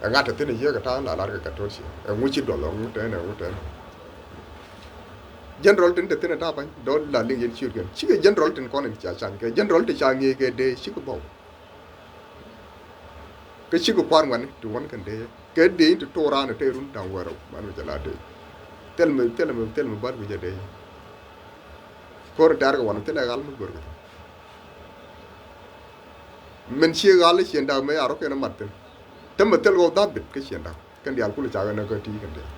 Ɛ ŋa̱t te thi̱n i̱ yiëë kɛ ta̱a̱ la lar kɛ kɛ to̱r ci. Ɛŋu ci duɔl ɛŋu tɛn ɛŋu tɛn. General tin te thin a ta̱a̱ pa̱ny dɔ̱ la liŋ yɛn ciöt kɛn. Cikɛ general tin kɔn in ca ca̱ny kɛ general ti ca ŋi̱i̱c kɛ dee cikɛ bɔw. Kä cikɛ kua̱r ŋuani ti wän kɛn dee kɛ dee in ti to̱o̱ raan a te run da̱ŋ wärä man mi ca la dee. Thil mi thil mi thil mi bal wi̱c a dee. Ko̱r in tɛ̈r kɛ wän thilɛ ɣal mi go̱r kɛ. Min cie ɣal i̱ cien da̱k mëë a rɔ̱ kɛn mat thi̱n. Tämɛ thil ɣɔw dhabit kä cien da̱k kɛn diaal kul ca ɣän kä ti kɛn diaal.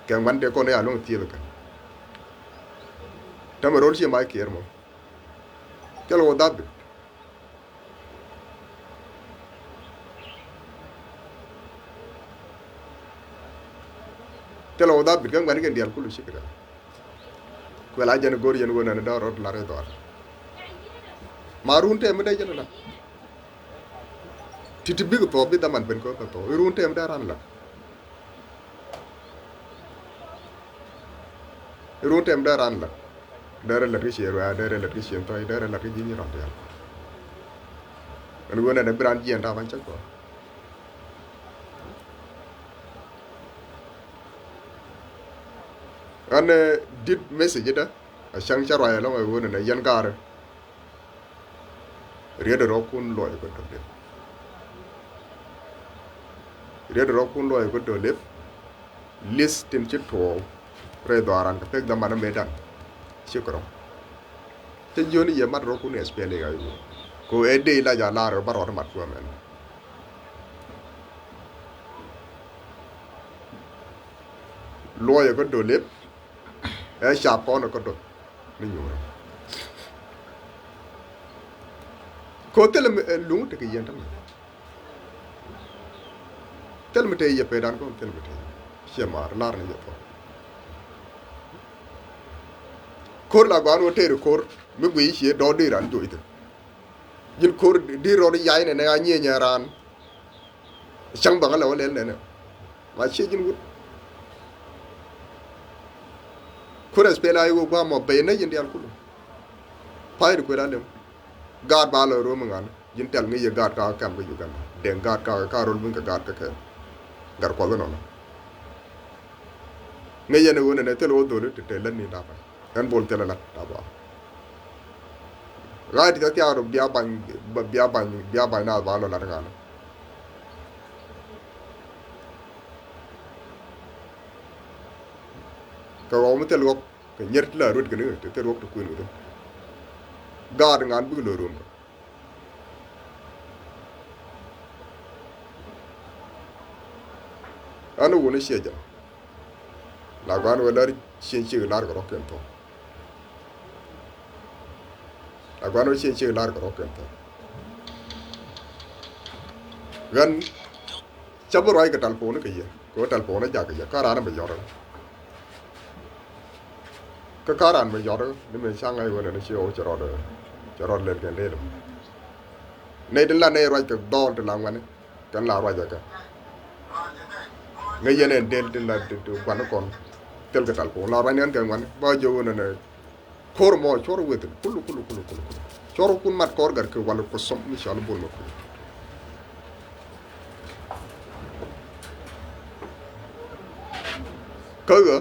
Kɛ ŋuan dee kɔn i̱ a luäŋ thieth kɛn. Tämɛ ro̱l cie mac kiɛɛr mɔ. Thil ɣɔw dhabit. Thil ɣɔw dhabit kä ŋuan kɛn diaal kul cikɛ da̱k. Kuɛ la jɛn go̱r yɛn ɣöö nɛn dɔ̱r rɔ̱t lar i̱ dhɔr. Ma run tɛm mi dee jɛn la. Ti ti bik thuɔɔk bi dhaman ben kɛ thuɔɔk. I̱ run tɛm dee ran la. I̱ run tɛm dee ran la. Dee rɛ lat kä cien ruac, dee rɛ lat kä cien thɔc, dee rɛ lat kä ji̱ nyin rɔ̱t diaal. Ɛn ɣöö nɛn bi ran jiɛn ta̱a̱ ban cä kɔn. Ɣän, eh, dit message dä a cäŋ cä ruac ɛlɔ̱ŋ ɛ ɣöö nɛnɛ yɛn gaarä. Riet rɔ̱kun luɔc kä dɔ̱lip. Riet rɔ̱kun luɔc kä dɔ̱lip. List tin ci tuɔɔk rɛy dhɔaran kɛ pek dhaman ɛ mëëdan. Ci kɛ rɔ̱. Cä jiöni yɛ mat rɔ̱kun ɛ S P L A I O. Ko ɛ dee la ja lar ɛ ba rɔɔd mat kuɛ mɛn. Luɔyɛ kä dɔlep ɛ cap kɔn kä dɔth ni nyuurä. Ko thilɛ mi, eh, luŋ tekɛ yɛn tämɛ. Thilɛ mi te yɛ pedan kɔn thilɛ mi te yɛ. Ciɛ maar lar ni yɛ thɔk. Ko̱r la gɔan wä tëëri ko̱r mi guiy ciɛ dɔɔr di ran joc thil. Ji̱n ko̱r di rɔɔd yay nɛnɛ a nyieenyɛ raan. Cäŋ bäŋä lɛ wä lɛl nɛnɛ. Ma ciɛ ji̱n wut. Ko̱r S P L A I O gua̱a̱ mɔ bɛy nä ji̱n diaal kulu. Pay di kuël a lem. Gaat ba lɔ ro̱o̱m ŋa̱n. Ji̱n tɛl ŋäc yɛ gaat ka kɛm kä Uganda. Dɛŋ gaat ka ka ro̱l wi̱n kɛ gaat kä kɛm. Gat kuɔth inɔnɔ. Ŋäc yɛn i̱ ɣöö nɛnɛ thil ɣöö dholi ti te lät ni da̱pa̱. Ɛn bol thilɛ lat da̱pa̱. Ɣa̱c ti thil thiaak rɔ bia ba̱ny, bia ba̱ny, bia ba̱ny naath ba lɔ lat ŋa̱n. Kɛ ɣɔw mi thil ɣɔk kɛ nyier ti la ruet kɛn i̱ ti thil ɣɔk ti kuën kɛ thi̱n. Gaat ŋa̱n bikɛ lo̱r ruɔ̱m kɛ. Ɣän wun i̱ ciɛ jɛ. La gua̱n wee lär cieŋ ciek lar kɛ rɔ̱ kɛn thuɔ̱k. La gua̱n wee cieŋ ciek lar kɛ rɔ̱ kɛn thuɔ̱k. Ɣän cä bi ruac kɛ talpon kɛ yɛ. Kɛ ɣöö talpon ɛ jak kɛ yɛ kä raan ɛ mi yɔt ɛ. Kä kä raan mi yɔt ni mi ca̱ŋ ɛ ɣöö nɛn ci ɣɔw cɛ rɔɔd, cɛ rɔɔd lɛl kɛn dee lɛ. Nɛy tin la nɛy ruac kɛ dhɔl ti la ŋuani kɛn la ruac ɛ kɛ. Ŋäc yɛn ɛn del tin la ti gua̱n kɔn thil kɛ talpon la ruac ni ɣän kɛ ŋuani ba jiök ɣöö nɛn ɛ. Ko̱r mɔ cuɔr wethin kulu kulu kulu kulu kulu. Cuɔr kun mat kɔr gat kɛ wal ku som mi cɔal bol ma kulu. Kä ɣä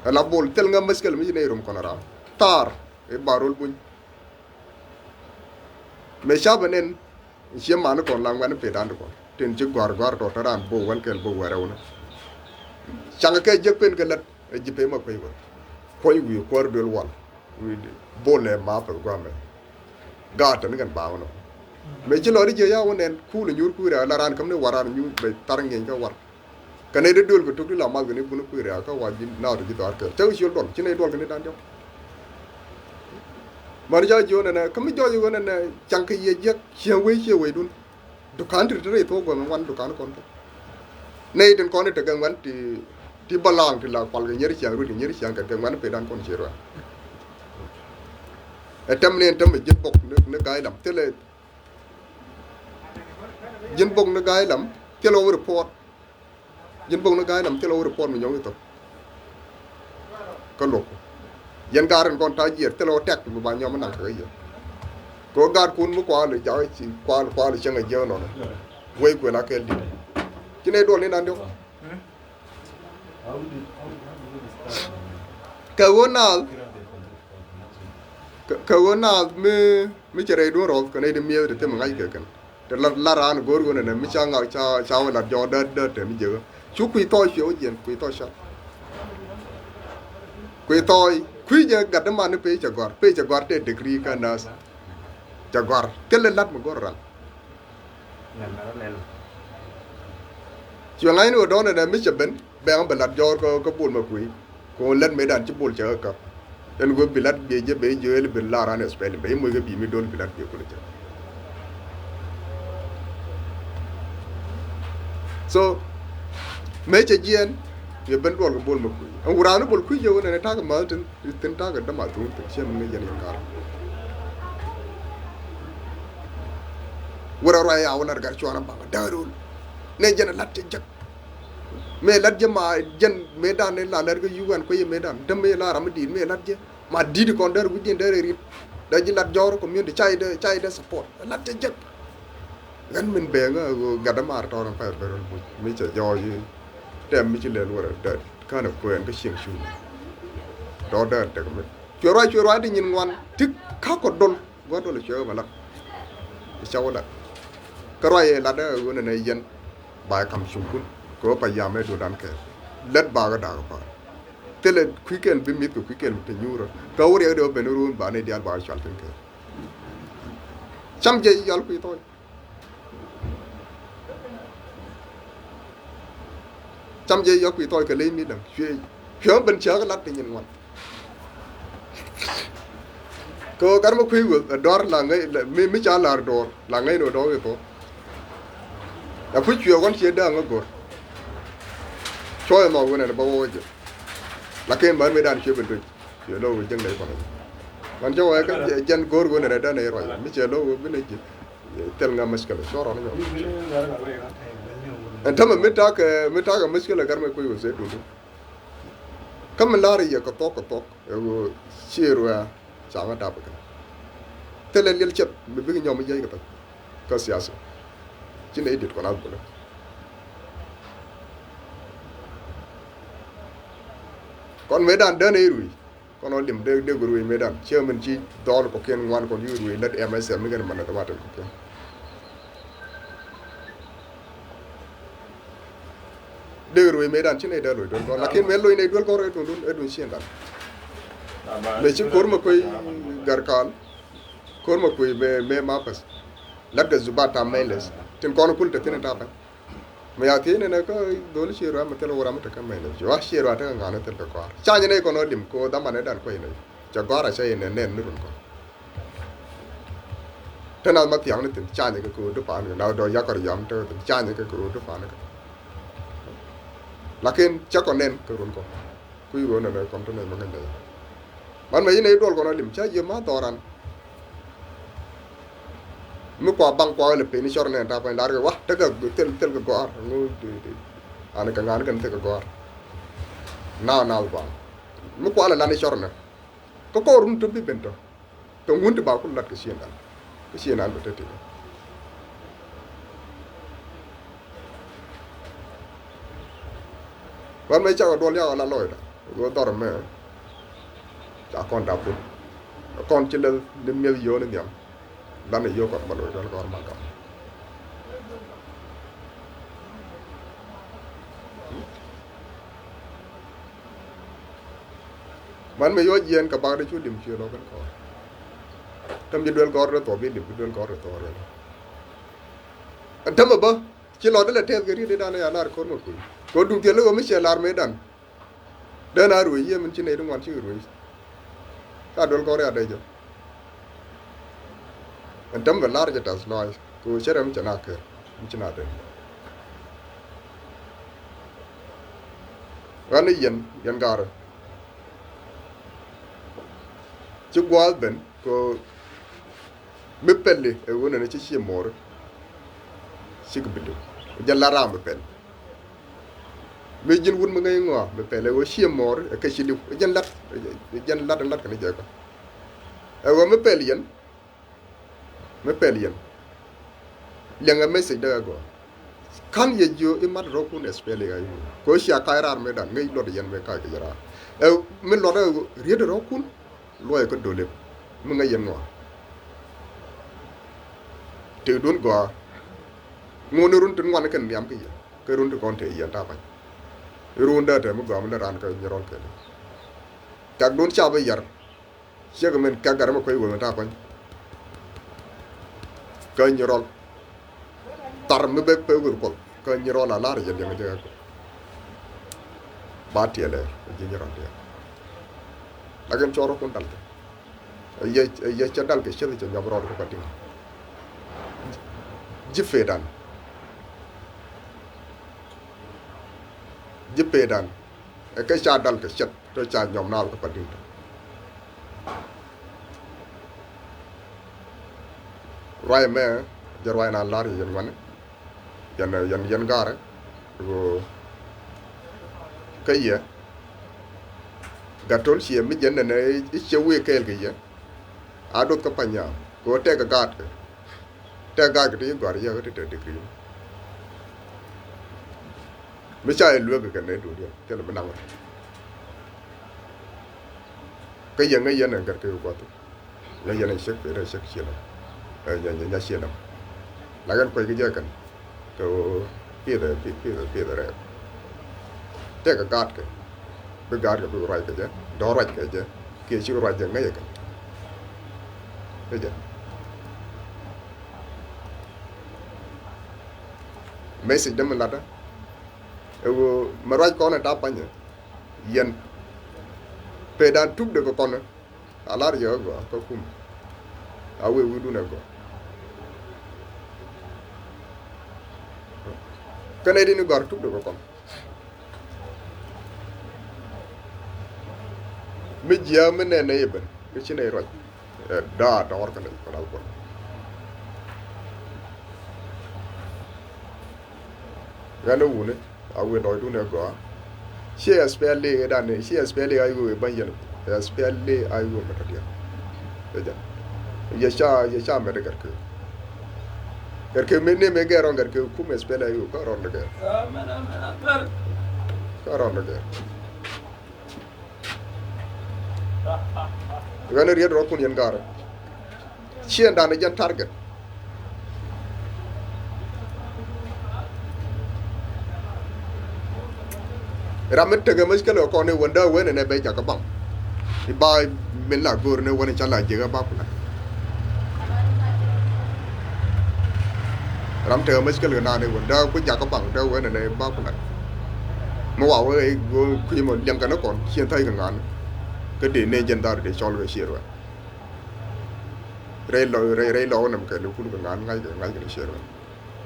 ɛ la bol thil ŋä mɛskɛl mi ci nɛy rom kɔn ram thar ɛ barol buny. Mɛ ca bɛ nɛn. Cie man kɔn la ŋuɛn pet an kɔn tin ci gɔ̱a̱r gɔ̱a̱r tɔ te ran bo wɛl kɛl bo wɛrɛ wunä. Cakɛ kɛ jiäk pen kɛ lät ɛ ji̱ pem a kuec wä. Kuɔ̱ny wi̱i̱ kuäär duel wal wi̱i̱ bolɛ ma pek guamɛ. Gaat tɛn kɛn baaŋ nɔ. Mɛ ci lɔri jiɛ ya wä nɛn kuul nyuur kui̱rɛ la ran käm ni war ran nyuur bɛ thar ŋi̱eeny kä war. Kɛ nɛy ti duël kɛ tuk ti la math kɛ ni bun kui̱ riaak kä wa ji̱ naath ti ji̱ dhɔaar kɛɛl cä wi̱c ciöl duɔl ci nɛy duɔl kɛ ni da̱ŋ diɔ̱k. Mani ca jiöön ɛnɛ kä mi jɔɔc ɣöö nɛnɛ caŋ kɛ yiëë jiäk ciɛŋ wec ciɛ wecdun. Dukan ti ti rɛy thuɔ̱k guɛmɛ ŋuan dukan kɔn kɛ nɛy tin kɔn i̱ tekɛ ŋuan ti ti balaŋ ti la kual kɛ nyier ciaŋ ruet kɛ nyier ciaŋ kɛ kɛ ŋuan pet dan kɔn ciɛ ruac. Ɛ tɛm ni ɛn tɛm ɛ ji̱n bok ni ga̱a̱c lam thilɛ ji̱n bok ni ga̱a̱c lam thilɛ wä report. Ji̱n bok ni ga̱a̱c lam thilɛ wä report mi nyɔk i̱ thok. Kä luɔk yɛn gaat rin kɔn ta̱a̱ jiɛɛr thilɛ wä tɛk mi ba nyɔm mi naŋ kɛ kɛ yɛ. Kɛ wä gaatkun mi kual i̱ jak i̱ ci kual kual i̱ cäŋ a jiäk nɔnɔ. Wec kuël a kɛɛl di̱t ci nɛy duɔl ni nan diɔk. Kɛ ɣöö naath, kɛ, kɛ ɣöö naath mi, mi cɛ rɛy duɔ̱n rɔth kɛ nɛy ti mi̱eth ti thim ŋa̱c kɛ kɛn. Te lat, lat raan go̱o̱r ɣöö nɛnɛ mi ca ŋa̱c ca, ca wä lat jɔɔk däät, däät te mi jiäkä. Cu kui̱ thɔɔc cuɛ wä jiɛn, kui̱ thɔɔc ca. Kui̱ thɔɔc, kui̱ jɛ gat däman ni pee cɛ gɔ̱a̱r, pee cɛ gɔ̱a̱r te degree kä nurse. Cɛ gɔ̱a̱r, kɛ lɛ lat mi go̱o̱r ran. Cuɛ ŋa̱c ni ɣöö dɔ̱ŋ nɛnɛ mi cɛ ben, bɛ̈ŋ bɛ lat jɔɔr kä, kä Bol Makuei. Kɛ ɣöö lät mëëdan ci Bol cɛ kä käp. Ɛn ɣöö bi lat biɛ jɛ bɛ jiööl bi lar an ɛ spɛl bɛ i̱ moc kä bi mi do̱l bi lat biɛ kulɛ cɛ. So mëë cɛ jiɛɛn, yɛ ben duɔl kɛ Bol Makuei. Ɛn wuraani Bol kui̱ jɛ ɣöö nɛnɛ ta̱a̱ kɛ ma̱th tin, tin ta̱a̱ kɛ däma thuun tin ciɛ mi ŋäc yɛn yɛn ka̱r. Wurɛ ruac ya wä lar gar cuanä baŋ da̱a̱r ɣöö nɛ jɛn ɛ lat cɛ jek. Mëë lat jɛ ma jɛn mëëdan ni la lɛr kä U N kuecɛ mëëdan. Däm mëë la ram mi di̱i̱t mëë lat jɛ. Ma di̱i̱t kɔn dɛr wi̱cdiɛn dɛr ɛ ri̱t. Dee ji̱ lat jɔɔr community ca ji̱ dee, ca ji̱ dee support. Lat jɛ jek. Ɣän min bee ŋä gat dämaar tɔɔr in pay ben run buc. Mi cɛ jɔɔc i̱ tɛm mi ci lɛl wärä dee känɛ kuɛɛn kä cieŋ cuŋ. Dɔɔr dee tek mi. Cuɛ ruac, cuɛ ruac di nyin ŋuan. Ti ka̱kɔ dol. Gua̱n dol cuɛ wä bä lat. I̱ ca wä lat. Kä ruac yɛ lat dee ɣöö nɛnɛ yɛn. Ba yɛ kam cuŋkun. Kɛ wä pa yam ɛ duɔ̱dan kɛɛl. Lät ba kɛ da̱a̱k pa̱a̱r. Thilɛ kui̱ kɛl bi mi̱th kɛ kui̱ kɛl te nyuurä. Kɛ wä riɛk dee wä ben run ba ni diaal ba kɛ cual thi̱n kɛɛl. Cam jɛ yɔl kui̱ thɔɔc. Cam jɛ yɔk kui̱ thɔɔc kɛ ley mi däŋ cuëë. Cuëë ben ciääk lat ti nyin ŋuan. Kɛ ɣöö gat mi kui̱ ɣöö ɛ dɔ̱r la ŋäc, la, mi, mi ca la̱r dɔɔr la ŋäc ni ɣöö dɔ̱ŋ i̱ thok. Ɛ puc cuëë ɣɔn ciɛ dääŋ ɛ go̱r. Cuɔ̱ɔ̱c ɛmɔ ɣöö nɛn ɛ bä wä wä jɛ. Lakin män mëëdan cuëë ben duc. Cuëë lo̱k ɣöö jäŋ nɛy kɔn ɛ jɛ. Män cä wä ɛ kä jɛn go̱r ɣöö nɛn ɛ dään ɛ ruac mi cɛ lo̱k ɣöö bi nɛy ji̱. Thil ŋa mushkila, sure ɔn nyɔ. Ɛn tämɛ mi takɛ, mi takɛ mushkila gat mɛ kui̱ wä zɛ dundu. Kä mi lar yɛ kɛ thok kɛ thok ɛ wä cier wä ca ŋa dap kɛ. Thilɛ liɛl cɛp mi bik nyɔm mi jiɛc kɛ thok kä siasa. Ci nɛ idit kɔn a bulɛ. Kɔn mëëdan dään ɛ irui̱. Kɔn ɔ lim dee, dee gör wec mëëdan. Ciɛ min ci dhɔl kɔkiɛn ŋuan kɔn yur wec lät M S M ni kɛn manɛ thɛmatin kɔkiɛn. Dee gör wec mëëdan ci nɛy dee loc duel kɔn. Lakin mëë loc nɛy duel kɔn rɛy duundun ɛ duun ciëndan. Mëë ci ko̱r mɛ kuec Garkal. Ko̱r mɛ kuec mëë, mëë Mapäth. Lat kɛ zubat tam mɛy leth. Tin kɔn kul te thin in tapɛn. Mi ya thiec nɛnɛ kä dholi ciɛ ruac mi thil wä ram mi tekä mɛn ci wa ciɛ ruac tekä ŋa̱n thil kɛ gɔ̱a̱r. Cany nɛ kɔn ɔ lim kɛ ɣöö dhamanɛ dan kuec nɛ cɛ gɔ̱a̱r a cä yɛ nɛn nɛn ni run kɔn. Te nath ma thiaŋ ni thin cany kɛ kɛ ɣöö di pa̱a̱n kɛ nath dɔ̱ yakɔr yam te thin cany kɛ kɛ ɣöö di pa̱a̱n kɛ. Lakin cä kɔn nɛn kɛ run kɔn. Kui̱ ɣöö nɛnɛ kɔn te nɛy ma ŋäc nɛy. Man mɛ yinɛ i̱ duɔl kɔn a lim ca jiö ma dhɔran. Mi kua baŋ kua wälɛ peni cɔr nɛn ta pany lar kɛ wa tekɛ thil, thil kɛ gɔar ŋu. Ani kɛ ŋani kɛn thil kɛ gɔar. Naath naath baŋ mi kua lɛ lan i̱ cɔr nɛ. Kä kɔɔr run tö bi ben tɔ. Kɛ ŋun ti ba ku lat kɛ cien dan. Kɛ cien dan bɛ te ti. Wan mɛ cakɔ duɔl yakɔ la lɔcda. Ɣöö dhɔr mɛ ca kɔn dap kun. Kɔn ci lɛ ni miɛth yio̱o̱ni nhiam. Lan i̱ yio̱o̱ kɔn bä loc duɔl kɔn ma gam. Man mi yɔ jiɛn kɛ bak di cu lim ci lɔ kɛn kɔr. Täm ci duel kɔr di thɔp bi lim ci duel kɔr di thɔp rɛl. Ɛn tämɛ bä ci lɔ di lɛ tɛth kɛ riet di dan ya lar kɔr mɛ kui̱ kɛ duŋ thiel iwä mi cɛ lar mëë dan. Den a ruëc yie min ci nɛy di ŋuan ci ruëc. Ka duel kɔr ya dee jɛ. Ɛn tämɛ lar jɛ tath lɔac kɛ cɛ rɛ mi cɛ na kɛr mi ci na den. Ɣän ni yɛn yɛn gaarä. Ci gua̱a̱th ben kɛ mi pɛli ɛ ɣöö nɛnɛ ci ciɛ mɔɔri. Cik bi li̱w jɛn lat ram mi pɛl. Mi ji̱n wut mi ŋäc ŋɔa mi pɛl ɛ ɣöö ciɛ mɔɔri ɛ kɛ ci li̱w jɛn lat. Jɛn lat lat kɛn jɛ kɔ ɛ ɣöö mi pɛl yɛn. Mi pɛl yɛn liɛŋɛ message dee agɔaa. Ka̱n yɛ jiö i̱ mat rɔ̱kun S P L A I U kɛ ɣöö cia ka̱c raar mëëdan ŋäc luɔt yɛn mëë ka̱c kɛ jɛ raar. Ɛ mi luɔt ɛ riet rɔ kun luɔc kä dolep mi ŋäc yɛn nuɔɔr. Tëkdun gɔaa ŋun ni run ti ŋuan kɛn nhiam kä yɛ kä run ti kɔn te yɛn ta̱a̱ pa̱ny. Run dee te mi gɔaa mi ni raan kä nyirɔl kɛn. Kɛkdun ca bi yar. Ciek min kɛk gat mi kuec wee mi ta̱a̱ pa̱ny. Kä nyirɔl. Tar mi bek pe wir kuɔth kä nyirɔl a lar yɛn yɛn jɛ kɛ kuɔth. Ba tiɛlɛ ji̱ nyirɔl diɛ. Lakin cɔɔr kun dal kɛ. Yɛ yɛ cɛ dal kɛ cieth cɛ nyɔp rɔɔd kɛ pa diŋ. Ji̱ peedan. Ji̱ peedan. Ɛ kɛ ca dal kɛ cieth tɔ ca nyɔp naath kɛ pa diŋ tɔ. Ruac ɛmɛ jɛ ruac na lar yɛ yɛn ŋuani. Yɛn yɛn yɛn gaarɛ. Ɣöö kä yɛ gat tol ciɛ mi jɛn nɛnɛ i̱ ciɛ wëë kɛɛl kɛ yɛ. A doth kä pa nyaam kɛ ɣöö tɛk kɛ gaatkɛ. Tɛk gaatkɛ ti i̱ gɔ̱a̱r yɛ ɣä ti te degree. Mi ca yɛ lueek kɛ nɛy duundiɛn thilɛ mi naŋ ɣä. Kä yɛ ŋäc yɛn ɛn gat kɛ ɣöö gua̱th. Ŋäc yɛn ɛ ciek peth ɛ ciek ciënɔ. Ɛ nya nya nya ciënɔ. Lakin kuec kɛ jɛ kɛn kɛ ɣöö pith ɛ pith ɛ pith ɛ rɛɛp. Tɛk kɛ gaatkɛ bi gaatkɛ bi ruac kɛ jɛ dɔ̱r ruac kɛ jɛ kiɛ cik ruac jɛ ŋäc ɛ kɛn. Ɛ jɛ message dämi latdä ɛ ɣöö mɛ ruac kɔn ɛ ta̱a̱ pa̱nyɛ. Yɛn pethdan tukdɛ kɛ kɔn. A lar yɛ ɣä gɔaa kä kum. A wee wi̱i̱dun ɛ gɔaa. Kä nɛy tin i̱ gɔ̱a̱r tukdɛ kɛ kɔn. Mi jiääk mi nɛn nɛy ɛ ben mi ci nɛy ruac. Ɛ da̱a̱ tɔ̱ɔ̱r kä nɛy kɔn a kuɔn. Ɣän ɛ wuni a wi̱i̱ lɔcdun ɛ gɔaa. Ciɛ SPLA ɛ dan ni ciɛ SPLA a i̱ wee bäny yɛn. SPLA a i̱ wee mɛ tɔ̱diɛn. Ɛ jɛn yɛ ca yɛ ca mɛt ɛ gɛr kɛ. Gɛr kɛ mi ni mi gɛr rɔn gɛr kɛ kum SPLA a i̱ wee kä rɔn dɛ gɛr. Kä rɔn dɛ gɛr. Ɣän riet rɔ kun yɛn garɛ. Ciɛŋdan jɛn target. Ram mi tekɛ mushkila kɔn i̱ wän dee wen ɛnɛ bɛ jakä baŋ. I̱ ba min la go̱o̱r ni wen ca la jiäkä ba kulɛ. Ram tekɛ mushkila kɛ naan i̱ wän dee ku jakä baŋ dee wen ɛnɛ ba kulɛ. Mi wa wee kui̱ mɔ liɛŋkɛ ni kɔn cieŋ tha̱a̱c kɛ ŋa̱a̱n. Kä dee nɛ jɛn dhar dee cɔl kɛ cier wɛ. Rɛy lɔ rɛy rɛy lɔ wä nɛm kɛ lukul kɛ ŋa̱a̱n ŋa̱ckɛ ŋa̱ckɛ ni cier wɛ.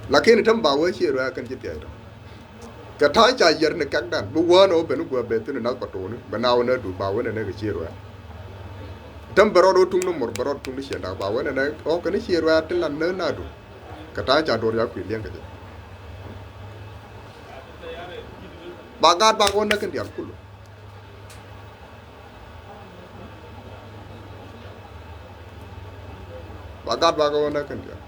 Lakin i̱ täm ba wee cier wɛ kɛn ci thia̱a̱c tɔ. Kɛ ta̱a̱ ca yiɛr ni kɛkdan bi wäänɛ wä ben i̱ guäär bɛ thi̱n i̱ nath pa to̱o̱ni bɛ na wä nɛ duut ba wä nɛ nɛ kɛ cier wɛ. Täm bɛ rɔɔd wä tuŋ ni mor bɛ rɔɔd tuŋ ni ciɛnda ba wä nɛ nɛ ɣɔ̱k kɛn i̱ cier wɛ ti lan nä na duut. Kɛ ta̱a̱ ca duɔr ya kui̱ liɛŋ kɛ jɛ. Ba gaat ba kɛ wä näk kɛn diaal kulu. Ba gat ba kɛ wä näk kɛn diaal.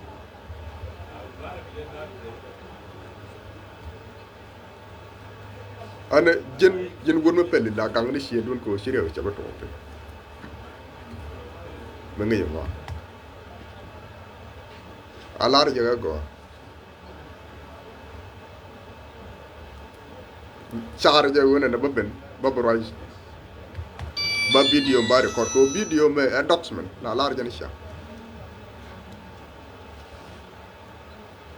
Ɛn ji̱n ji̱n wut mi pɛli la gaŋ ni ciëŋdun kɛ ɣöö ci riɛk cɛ bi tuɔɔk piny. Mi ŋi̱c ɛŋɔa. A lar jɛ kɛ gɔaa. Car jɛ wen ɛn ɛ bä ben bä bi ruac. Bä video ba record kɛ ɣöö video mɛ ɛ document na lar jɛ ni cia.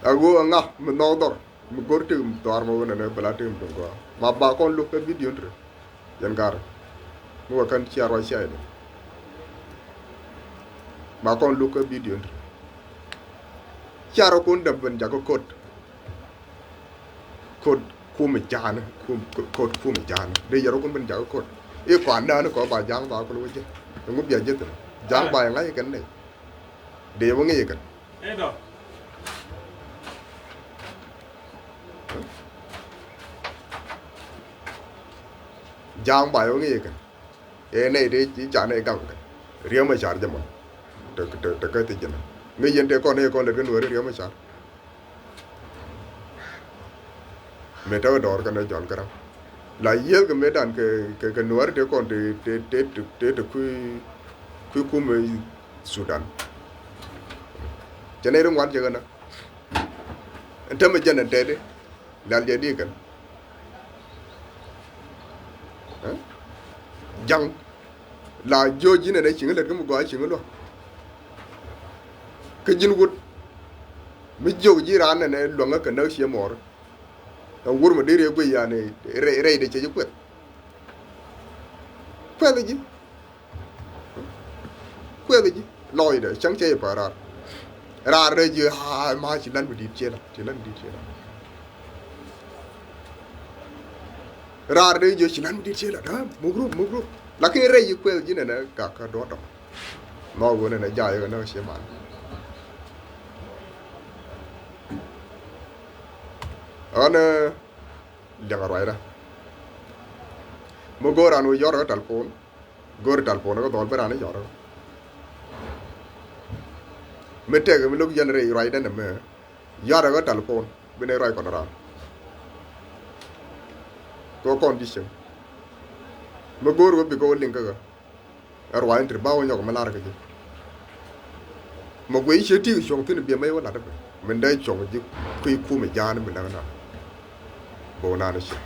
Ɛ ɣöö ɛ ŋa mi nhɔk dhɔr mi go̱r tëk dhɔaar mɛ wen ɛn ɛ bɛ la tëk mi duŋ gɔaa ma ba kɔn lo̱k kɛ video ni ti rɛ. Yɛn ga̱r mi wä kän cia ruac cia yɛ dee. Ma kɔn luk kä bidio ni. Cia rɔ kun däm ben jakä kot. Kot kum ja̱a̱n kum kot kum ja̱a̱n dee yɛ rɔ kun ben jakä kot. I̱ kɔan nään kɔ ba ja̱a̱ŋ ba kul wä jɛ. Ɛŋu bia jɛ thin ja̱a̱ŋ ba yɛ ŋa̱c kɛn nɛy. Dee wä ŋi̱i̱c kɛn. Ja̱a̱ŋ ba yɛ wä ŋi̱i̱c kɛn. Ëë nɛy ti ci ca nɛy gaŋ kɛ riɛm ɛ car jɛ mɔn. Te te te kä ti jɛ mɛ ŋäc yɛn te kɔn ëë kɔn lät kɛ nuääri riɛm ɛ car. Mëë te wä dɔɔr kɛn ɛ jɔn käraŋ. La yiëël kɛ mëëdan kɛ, kɛ, kɛ Nuäär tëë kɔn tëë, tëë, tëë, tëë, tëë kui̱, kui̱ kumɛ Sudan. Cɛ nɛy ri ŋuan cɛ kɛn ɛ. Ɛn tämɛ jɛn ɛn tɛɛdi. Lɛl jɛ di kɛn. Ɛ? Ja̱ŋ. La jiö ji̱n ɛn ɛ cieŋ lät kä mi gɔaa cieŋ luäk. Kä ji̱n wut. Mi jiök ji̱ raan ɛn ɛ luäŋä kɛ näk cië mɔɔr. Ɛn wur mi deri ɛ guic yani rɛy, rɛy de cɛ ji̱ kuɛth. Kuɛth ji̱. Kuɛth ji̱. Lɔcdɛ cäŋ cɛ ji̱ pär raar. Raar rɛy ji̱ aa ma ci lan mi di̱i̱t cië la. Ci lan mi di̱i̱t cië la. Raar rɛy ji̱ ci lan mi di̱i̱t cië la. Aa, muk rup, muk rup. Lakin rɛy ji̱ kuɛth ji̱ nɛnɛ gak kä duɔ̱tɔ. Nhɔk ɣöö nɛnɛ ja̱a̱ yɛ kɛ näk cië man. Ɣän, eh, liɛŋ a ruacda. Mi go̱o̱r raan wä yɔr kä talpon. Go̱o̱r talpon kä dhɔl bi raan i̱ yɔr. Mi tɛk mi lo̱k yɛn rɛy ruacda nɛmɛ. Yɔr kä talpon. Bi nɛy ruac kɔn raan. Kɛ kɔn ji̱ cieŋ. Mi go̱o̱r wä bi kɛ wä liŋ kä ɣä. Ɛ ruac in te ba wä nyɔk mi lar kä ji̱. Mɛ guiy ciɛ ti cuɔ̱ŋ thi̱n biɛ mɛ wä lat bɛ. Min dee cuɔ̱ŋ ji̱ kui̱ kumɛ ja̱a̱n mi näk na. Bä wä naan ciɛ.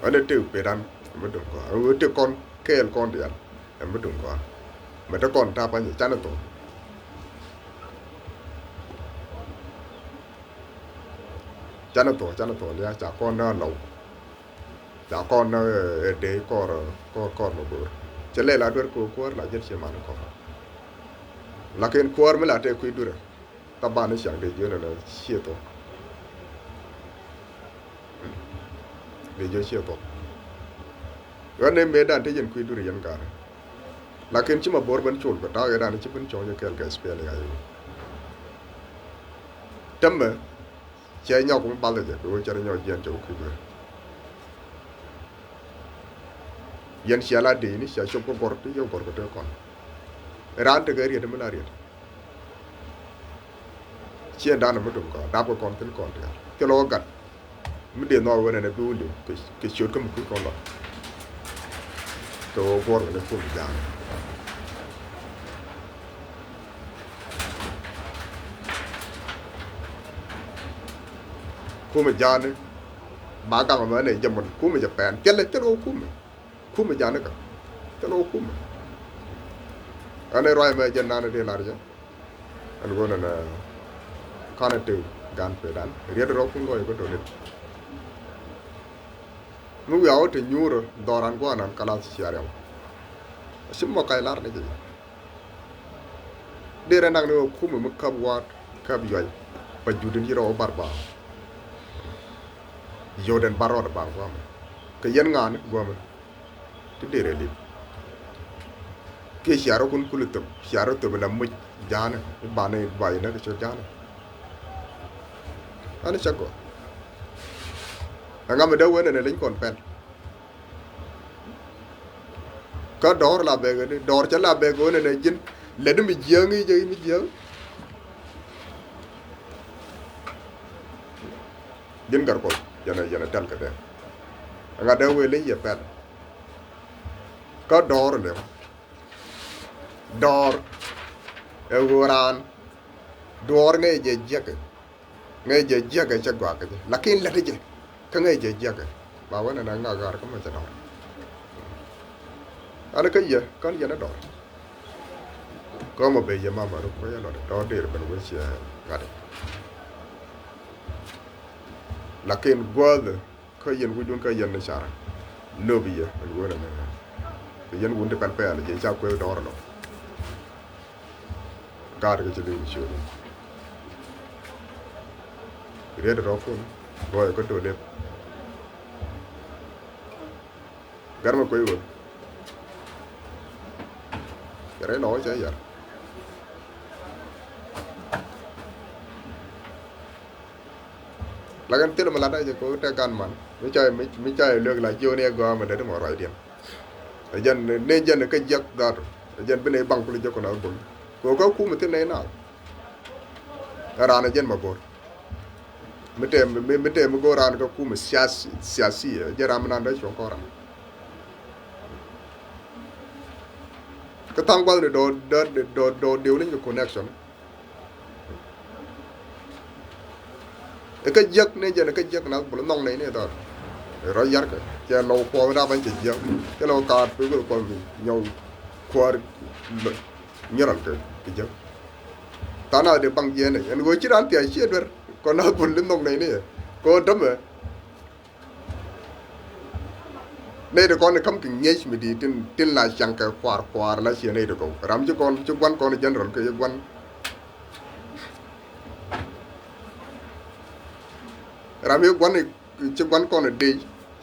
Ɛn ɛ tëk pet an, ɛn mi duŋ kɔn. Ɛn ɛ tëk kɔn kɛɛl kɔn diaal. Ɛn mi duŋ kɔn. Mɛ te kɔn tap an canɛ thok. Canɛ thok, canɛ thok lia ca kɔn na lɔw. Ca kɔn, eh, ɛ dee kɔr, kɔr, kɔr mɛ go̱o̱r. Cɛ lɛ la duer kɛ kuäär la jɛt ciɛ man kɔr. Lakin kuäär mi la tɛ kui̱ durɛ. Taban ni ciaŋ dee jiön ɛn ciɛ thok. Dee jiön ciɛ thok. Ɣän ni mëëdan te yɛn kui̱ durɛ yɛn ga̱a̱rɛ. Lakin ci ma bo̱r ben col kɛ ta̱a̱ ɣän dan ci ben cɔɔc kɛɛl kɛ S P L A I O. Tämɛ. Cɛ nyɔk mi bath jɛ, bi wä cɛ rɛ nyɔk jiɛn cɛ wä kui̱ duer. Yɛn cia la dee ni cia cop kä gɔr ti yɛ gɔr kɛ te kɔn. Raan tekɛ riet mi la riet. Ciɛ dan mi dum kɔn dap kɛ kɔn thin kɔn ti. Thil wä gat. Mi dee nhɔk wä nɛn ɛ bi wä liw kɛ ciöt kä mi kui̱ kɔn lɔ. Kɛ ɣöö guɔ̱r kɛ ni kum ja̱a̱ŋ. Kum ja̱a̱ŋ ni ba gaŋ mɛ ni jɛ mɔn kum jɛ pɛn thilɛ thilɛ wä kum. Kum ja̱a̱ŋ ni kä thilɛ wä kum. Ɛn ni ruac mɛ jɛ nan ni dee lar jɛ. Ɛn ɣöö nɛnɛ kanɛ tëë gan pee dan riet rɔ kun gɔɔy kä to̱ lit. Mi wiaa wä te nyuurä dhɔran guanan kalath cia riaw. Aci mɔ kac lar ni jɛ. Derɛ nak ni ɣöö kumɛ mi käp waat käp yuay. Pa jut in ci rɔ wä bar baaŋ. Yio̱w den bar rɔɔdɛ baaŋ guamɛ kɛ yɛn ŋaani guamɛ. Ti derɛ lip kiɛ ciarä kun kuli thöp ciarä thöp la muc ja̱a̱nä i̱ banɛ i̱ banɛ i̱ näk i̱ cot ja̱a̱nä. Ani cä gɔaa. Ɛŋa mi dee wen ɛn ɛ leny kɔn pɛl. Kä dɔ̱r la bɛk ɛn i̱ dɔ̱r cä la bɛk wen ɛn ɛ ji̱n lɛt mi jiääŋ i̱ jɛ i̱ mi jiääŋ. Ji̱n gɛr kɔn yɛn ɛ yɛn ɛ tɛl kɛ dee. Ɛŋa dee wen leny yɛ pɛl. Kä dɔ̱r lem. Dɔ̱r ɛ ɣöö raan duɔ̱ɔ̱r ŋäc jɛ jiäkɛ. Ŋäc jɛ jiäkɛ cɛ gɔaa kɛ jɛ lakin lät jɛ kä ŋäc jɛ jiäkɛ. Ba wä nɛn a ŋa̱k ɣaar kä mɛ cɛ dɔ̱r. An kä yɛ kän yɛn a dɔ̱r. Kä mɔ ben yɛ mama ruk kä yɛ lɔt dɔ̱r dee ben wec ciɛ ŋa̱t. Lakin guäthɛ. Kä yɛn wi̱cdun kä yɛn ni carä. Löp yɛ ɛn ɣöö nɛnɛ. Kɛ yɛn wun ti pɛl pɛl jɛ ca kueth dɔ̱r ɛlɔ. Gaat kɛ ci li̱w ciötdun. Riet rɔ̱kun luɔyɛ kä to̱ lep. Gɛr mɛ kuec ɣöö cɛ rɛy lɔ̱k cɛ yɛr. Lakin thil mi lat a jɛ ko te gan man mi ca mi ca luek la jioni a gɔaa mi lät mɔ ruacdiɛn. Ɛ jɛn ne jɛn kä jiɛk dhatu ɛ jɛn bi ne baŋ kuli jɛ kɔn a bul ko kä kum thil ne na. Ɛ ran ɛ jɛn ma bor. Mi tɛm mi, mi tɛm mi go̱o̱r raan kä kumɛ siasi, siasi, jɛ ram mi nan dee cuɔ̱ŋ kɔn ram. Kä tha̱a̱ŋ gua̱thni dɔ̱, dɔ̱, dɔ̱, dɔ̱ diw leny kɛ connection. Ɛ kä jiäk ni jɛn ɛ kä jiäk na bul nhɔk nɛy ni dhɔr. Rɔ yarkɛ cɛ lɔw kuɔth da ban cɛ jiäk. Cɛ lɔw kaat pi go̱o̱r kuɔth nyɔw kuäär nyɔral kɛ, kɛ jiäk. Tha̱a̱ŋ na dee baŋ jiɛn ɛ ɛn ɣöö ci raan thia̱a̱c ciɛ duer kɔn na bul ni nhɔk nɛy ni ɛ kɛ ɣöö dämɛ. Nɛy ti kɔn i̱ ka̱m kɛ ŋi̱eec mi di̱i̱t tin, tin la ciaŋ kɛ kua̱r kua̱r la ciɛ nɛy ti kɔw. Ram ci kɔn, ci gua̱n kɔn i̱ general kɛ i̱ gua̱n. Ram i̱ gua̱n i̱, ci gua̱n kɔn i̱ dec,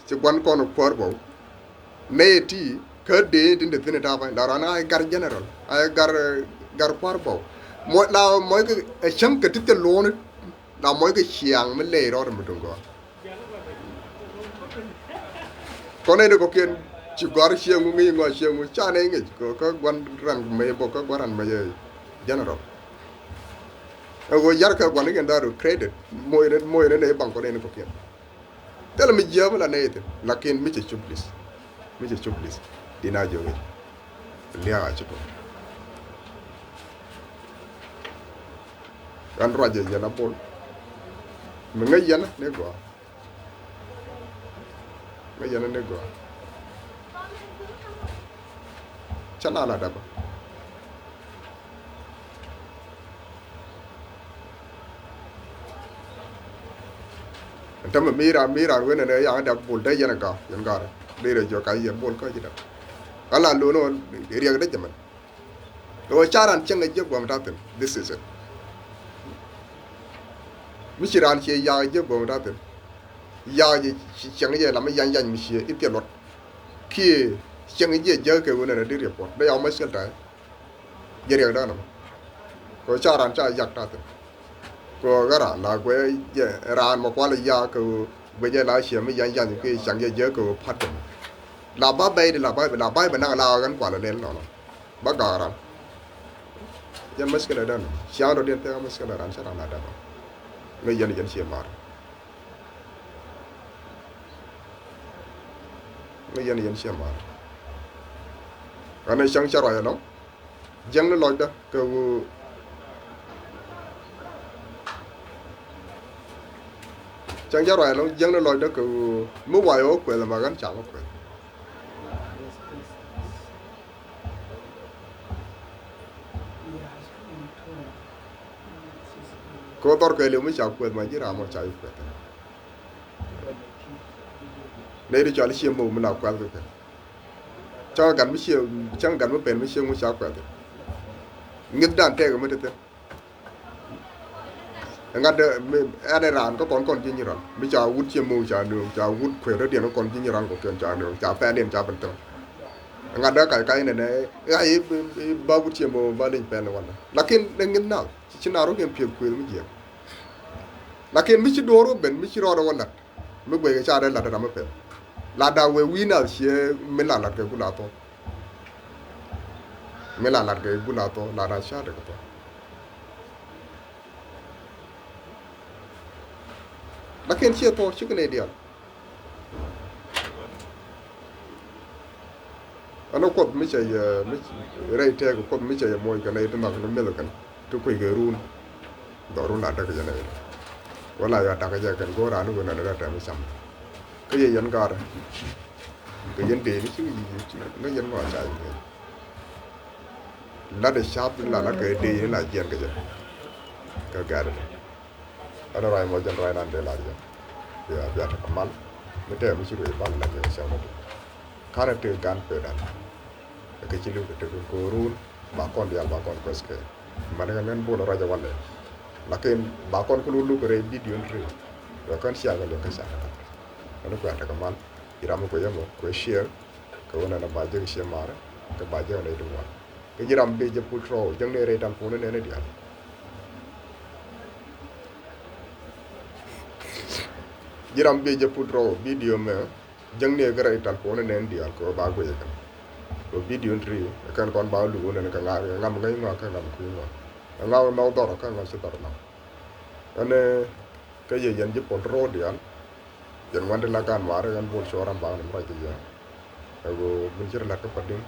ci gua̱n kɔn i̱ kuäär bɔw. Nɛy ti kä dee tin te thi̱n i̱ ta̱a̱ pa̱ny la ran a i̱ gar general, a i̱ gar, gar kua̱r bɔw. Mɔ, la mɔc kɛ ɛ cäŋ kɛ ti thil luɔ̱ɔ̱ni. La mɔc kɛ ciaŋ mi lɛy rɔɔdɛ mi duŋ gɔaa. Kɔn nɛy ni kɔ̱kiɛn ci gɔ̱a̱r cieŋ ŋu ŋi̱i̱c ŋɔak cieŋ ŋu ca nɛy ŋi̱i̱c kɛ kä gua̱n ran mɛy bok kä gua̱n ran mɛy general. Ɛ ɣöö yarkɛ gua̱n ni kɛn da̱a̱r credit moc ni, moc ni nɛy baŋ kɔn nɛy ni kɔ̱kiɛn. Thilɛ mi jiääk mi la nɛy thi̱n lakin mi cɛ cuplis. Mi cɛ cuplis. Di na jiök i̱ lia̱a̱ a ci tuɔ̱k. Ɣän ruacɛ yɛn a bol. Mi ŋäc yɛn ni gɔaa. Ŋäc yɛn ni gɔaa. Ca la la dapä. Ɛn tämɛ mi raan, mi raan wen ɛn ɛ yaŋ dap bol dee yɛn ɛ ga̱a̱ yɛn ga̱a̱r. Dee rɛ jiɔk ka yɛ bol kä ji̱ dap. Ɣän la lo̱n ɣän riɛk dee jɛ mɛn. Ɣöö ca raan cieŋ ɛ jiäk gua̱a̱m ta̱thi̱n. This is it. Mi ci raan cie ya̱a̱k ɛ jiäk gua̱a̱m ta̱thi̱n. Ya̱a̱k ɛ ji̱ cieŋ ɛ ji̱ lam mi ya̱ny ya̱ny mi cie i̱ thiɛl luɔt. Kiɛ cieŋ ɛ ji̱ ɛ jiäk kɛ ɣöö nɛn ɛ di report dee ya̱a̱k mɛc kɛl ta̱a̱. Jɛ riɛk dan ɛmɔ. Kɛ ɣöö ca raan ca yak ta̱thi̱n. Kɛ ɣöö ɣä raan la guɛ jɛ raan mɔ kual i̱ yak kɛ ɣöö guɛ jɛ la ciɛ mi ya̱ny ya̱ny kɛ ca̱ŋ jɛ jɛ kɛ ɣöö pa̱t kɛ mɔ. La ba bɛy di la ba, la ba bɛ naŋ la ɣän kual ilɛl nɔnɔ. Ba ga̱a̱k raan. Jɛn mushkila dan ɛmɔ. Ciaŋ rɔ diɛn thɛk mushkila raan ca raan la dap. Ŋäc yɛn, yɛn ciɛ mar. Ŋäc yɛn, yɛn ciɛ mar. Ɣän ɛ cäŋ cä ruac ɛlɔ̱ŋ. Jiäkni lɔcdä kɛ ɣöö cäŋ cä ruac ɛlɔ̱ŋ jiäkni lɔcdä kɛ ɣöö mi wac ɣä kuɛth ɛmɛ ɣän ca ɣä kuɛth. Kɛ ɣöö dhɔr kɛɛliw mi ca kuɛth ma ji̱ ram ɔ ca ji̱ kuɛth. Nɛy ti cɔal i̱ C M O mi la kuɛth kɛ kɛ. Cäŋ gat mi cie, cäŋ gat mi pɛl mi cie ŋu ca kuɛth. Ŋi̱thdan tɛk mi te thi̱n. Ŋa̱t dee mi ɛn ɛ raan kä kɔn kɔn ji̱ nyi rɔl mi ca wut C M O ca nööŋ, ca wut kuëë rɔ̱diɛn kä kɔn ji̱ nyi rɔl kɔkiɛn ca nööŋ, ca pɛl in ca ben thi̱n. Ŋa̱t dee kac kac nɛnɛ ɣac i̱ ba wut C M O ba leny pɛl in wanda. Lakin ɛ ŋi̱th nath ci ci na rɔ̱kiɛn piɛth kuëth mi jiɛk. Lakin mi ci duɔ̱ɔ̱r wä ben mi ci rɔɔdɛ wä la̱t. Mi guɛc kɛ ca dee lat ram mi pɛl. Lat da wee wi̱i̱ nath ciɛ mi la lat kɛ gul a thɔ. Mi la lat kɛ gul a thɔ, lat da ca dee kɛ thɔ. Lakin ciɛ thɔ cikɛ nɛy diaal. Ɛn ɛ kuoth mi cɛ yɛ, mi rɛy tɛɛk kuoth mi cɛ yɛ moc kɛ nɛy ti nhɔk ni meth kɛn ti kui̱ kɛ run. Dhɔrun a däk jɛ nɛy. Wala yɔ dak jɛ kɛn go̱o̱r an i̱ wen ɛn rɛt ɛn i̱ cam. Kä yɛ yɛn ga̱a̱rɛ. Kɛ yɛn dee ni ci ŋi̱i̱c ŋäc yɛn ŋɔak ca yɛ ŋi̱i̱c. Lat ɛ ca̱p la lat kɛ dee ni la jiɛn kɛ jɛ. Kɛ ga̱a̱rɛ. Ɛn ruac mɔ jɛn ruac nan dee lar jɛ. Bia, bia tekɛ mal. Mi tɛɛ mi ci ruëë bal la jɛ kɛ cɛw ni di. Karɛ tëë gan pee dan. Kɛ ci li̱w kɛ tek in ko̱o̱run ba kɔn diaal ba kɔn kuɛth kɛ. Mani kɛ ŋän bol ruac ɛ walɛ. Lakin ba kɔn kulu luk rɛy bidion ri. Yɔ kän cia kɛ liɛŋ kä ca kɛ lat. Mani kuɛ tekɛ mal. Ci ram mi kuɛ yɛ mɔ kuɛ ciɛ. Kɛ ɣöö nɛn a ba jek ciɛ marɛ kɛ ba jek nɛy ti ŋuan. Kä ji̱ ram bi jɛ put rɔw jäŋni rɛy tal puɔ̱ni nɛn i̱ diaal. Ji̱ ram bi jɛ put rɔw bidio mɛ jäŋni kɛ rɛy tal puɔ̱ni nɛn diaal kɛ ɣöö ba guic kɛn. Kɛ bidio ti ri kɛn kɔn ba luk ɣöö nɛn kɛ ŋa̱ kɛ ŋam ŋäc ŋɔak kɛ ŋam kui̱ ŋɔak. Kɛ ŋa̱ ŋɔak dhɔr kɛ ŋa̱ ci dhɔr ŋa̱. Ɛn Kä yɛ yɛn ji̱ puɔl ro̱o̱diɛn. Yɛn ŋuɛn ti la gan maari ɣän bol cuɔr ram baŋ ni mi ruac kɛ yɛn. Ɛ ɣöö min ci ri la̱t kä Padi̱ŋ.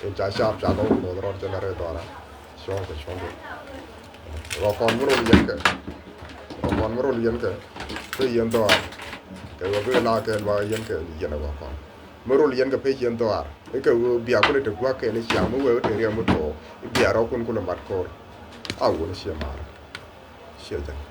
In ca caap ca kɛ wä muɔth rɔɔd jɛ la rɛy dhɔra. Cuɔ̱ŋ kɛ cuɔ̱ŋ kɛ. Ɣɔ̱kɔn mi rol yɛn kɛ. Ɣɔ̱kɔn mi rol yɛn kɛ. Kä yɛn dhɔaar. Kɛ ɣöö bi la kɛɛl ba yɛn kɛ yɛn ɛ ɣɔ̱kɔn. Mi rol yɛn kɛ pec yɛn dhɔaar. Ikɛ ɣöö bia kulɛ te gua̱a̱k kɛn i̱ ciaŋ mi wee wä te riɛm mi tuɔɔk. I̱ bia rɔɔkun kulɛ mat ko̱r. A wun i̱ ciɛ maari. Ciɛ jɛn.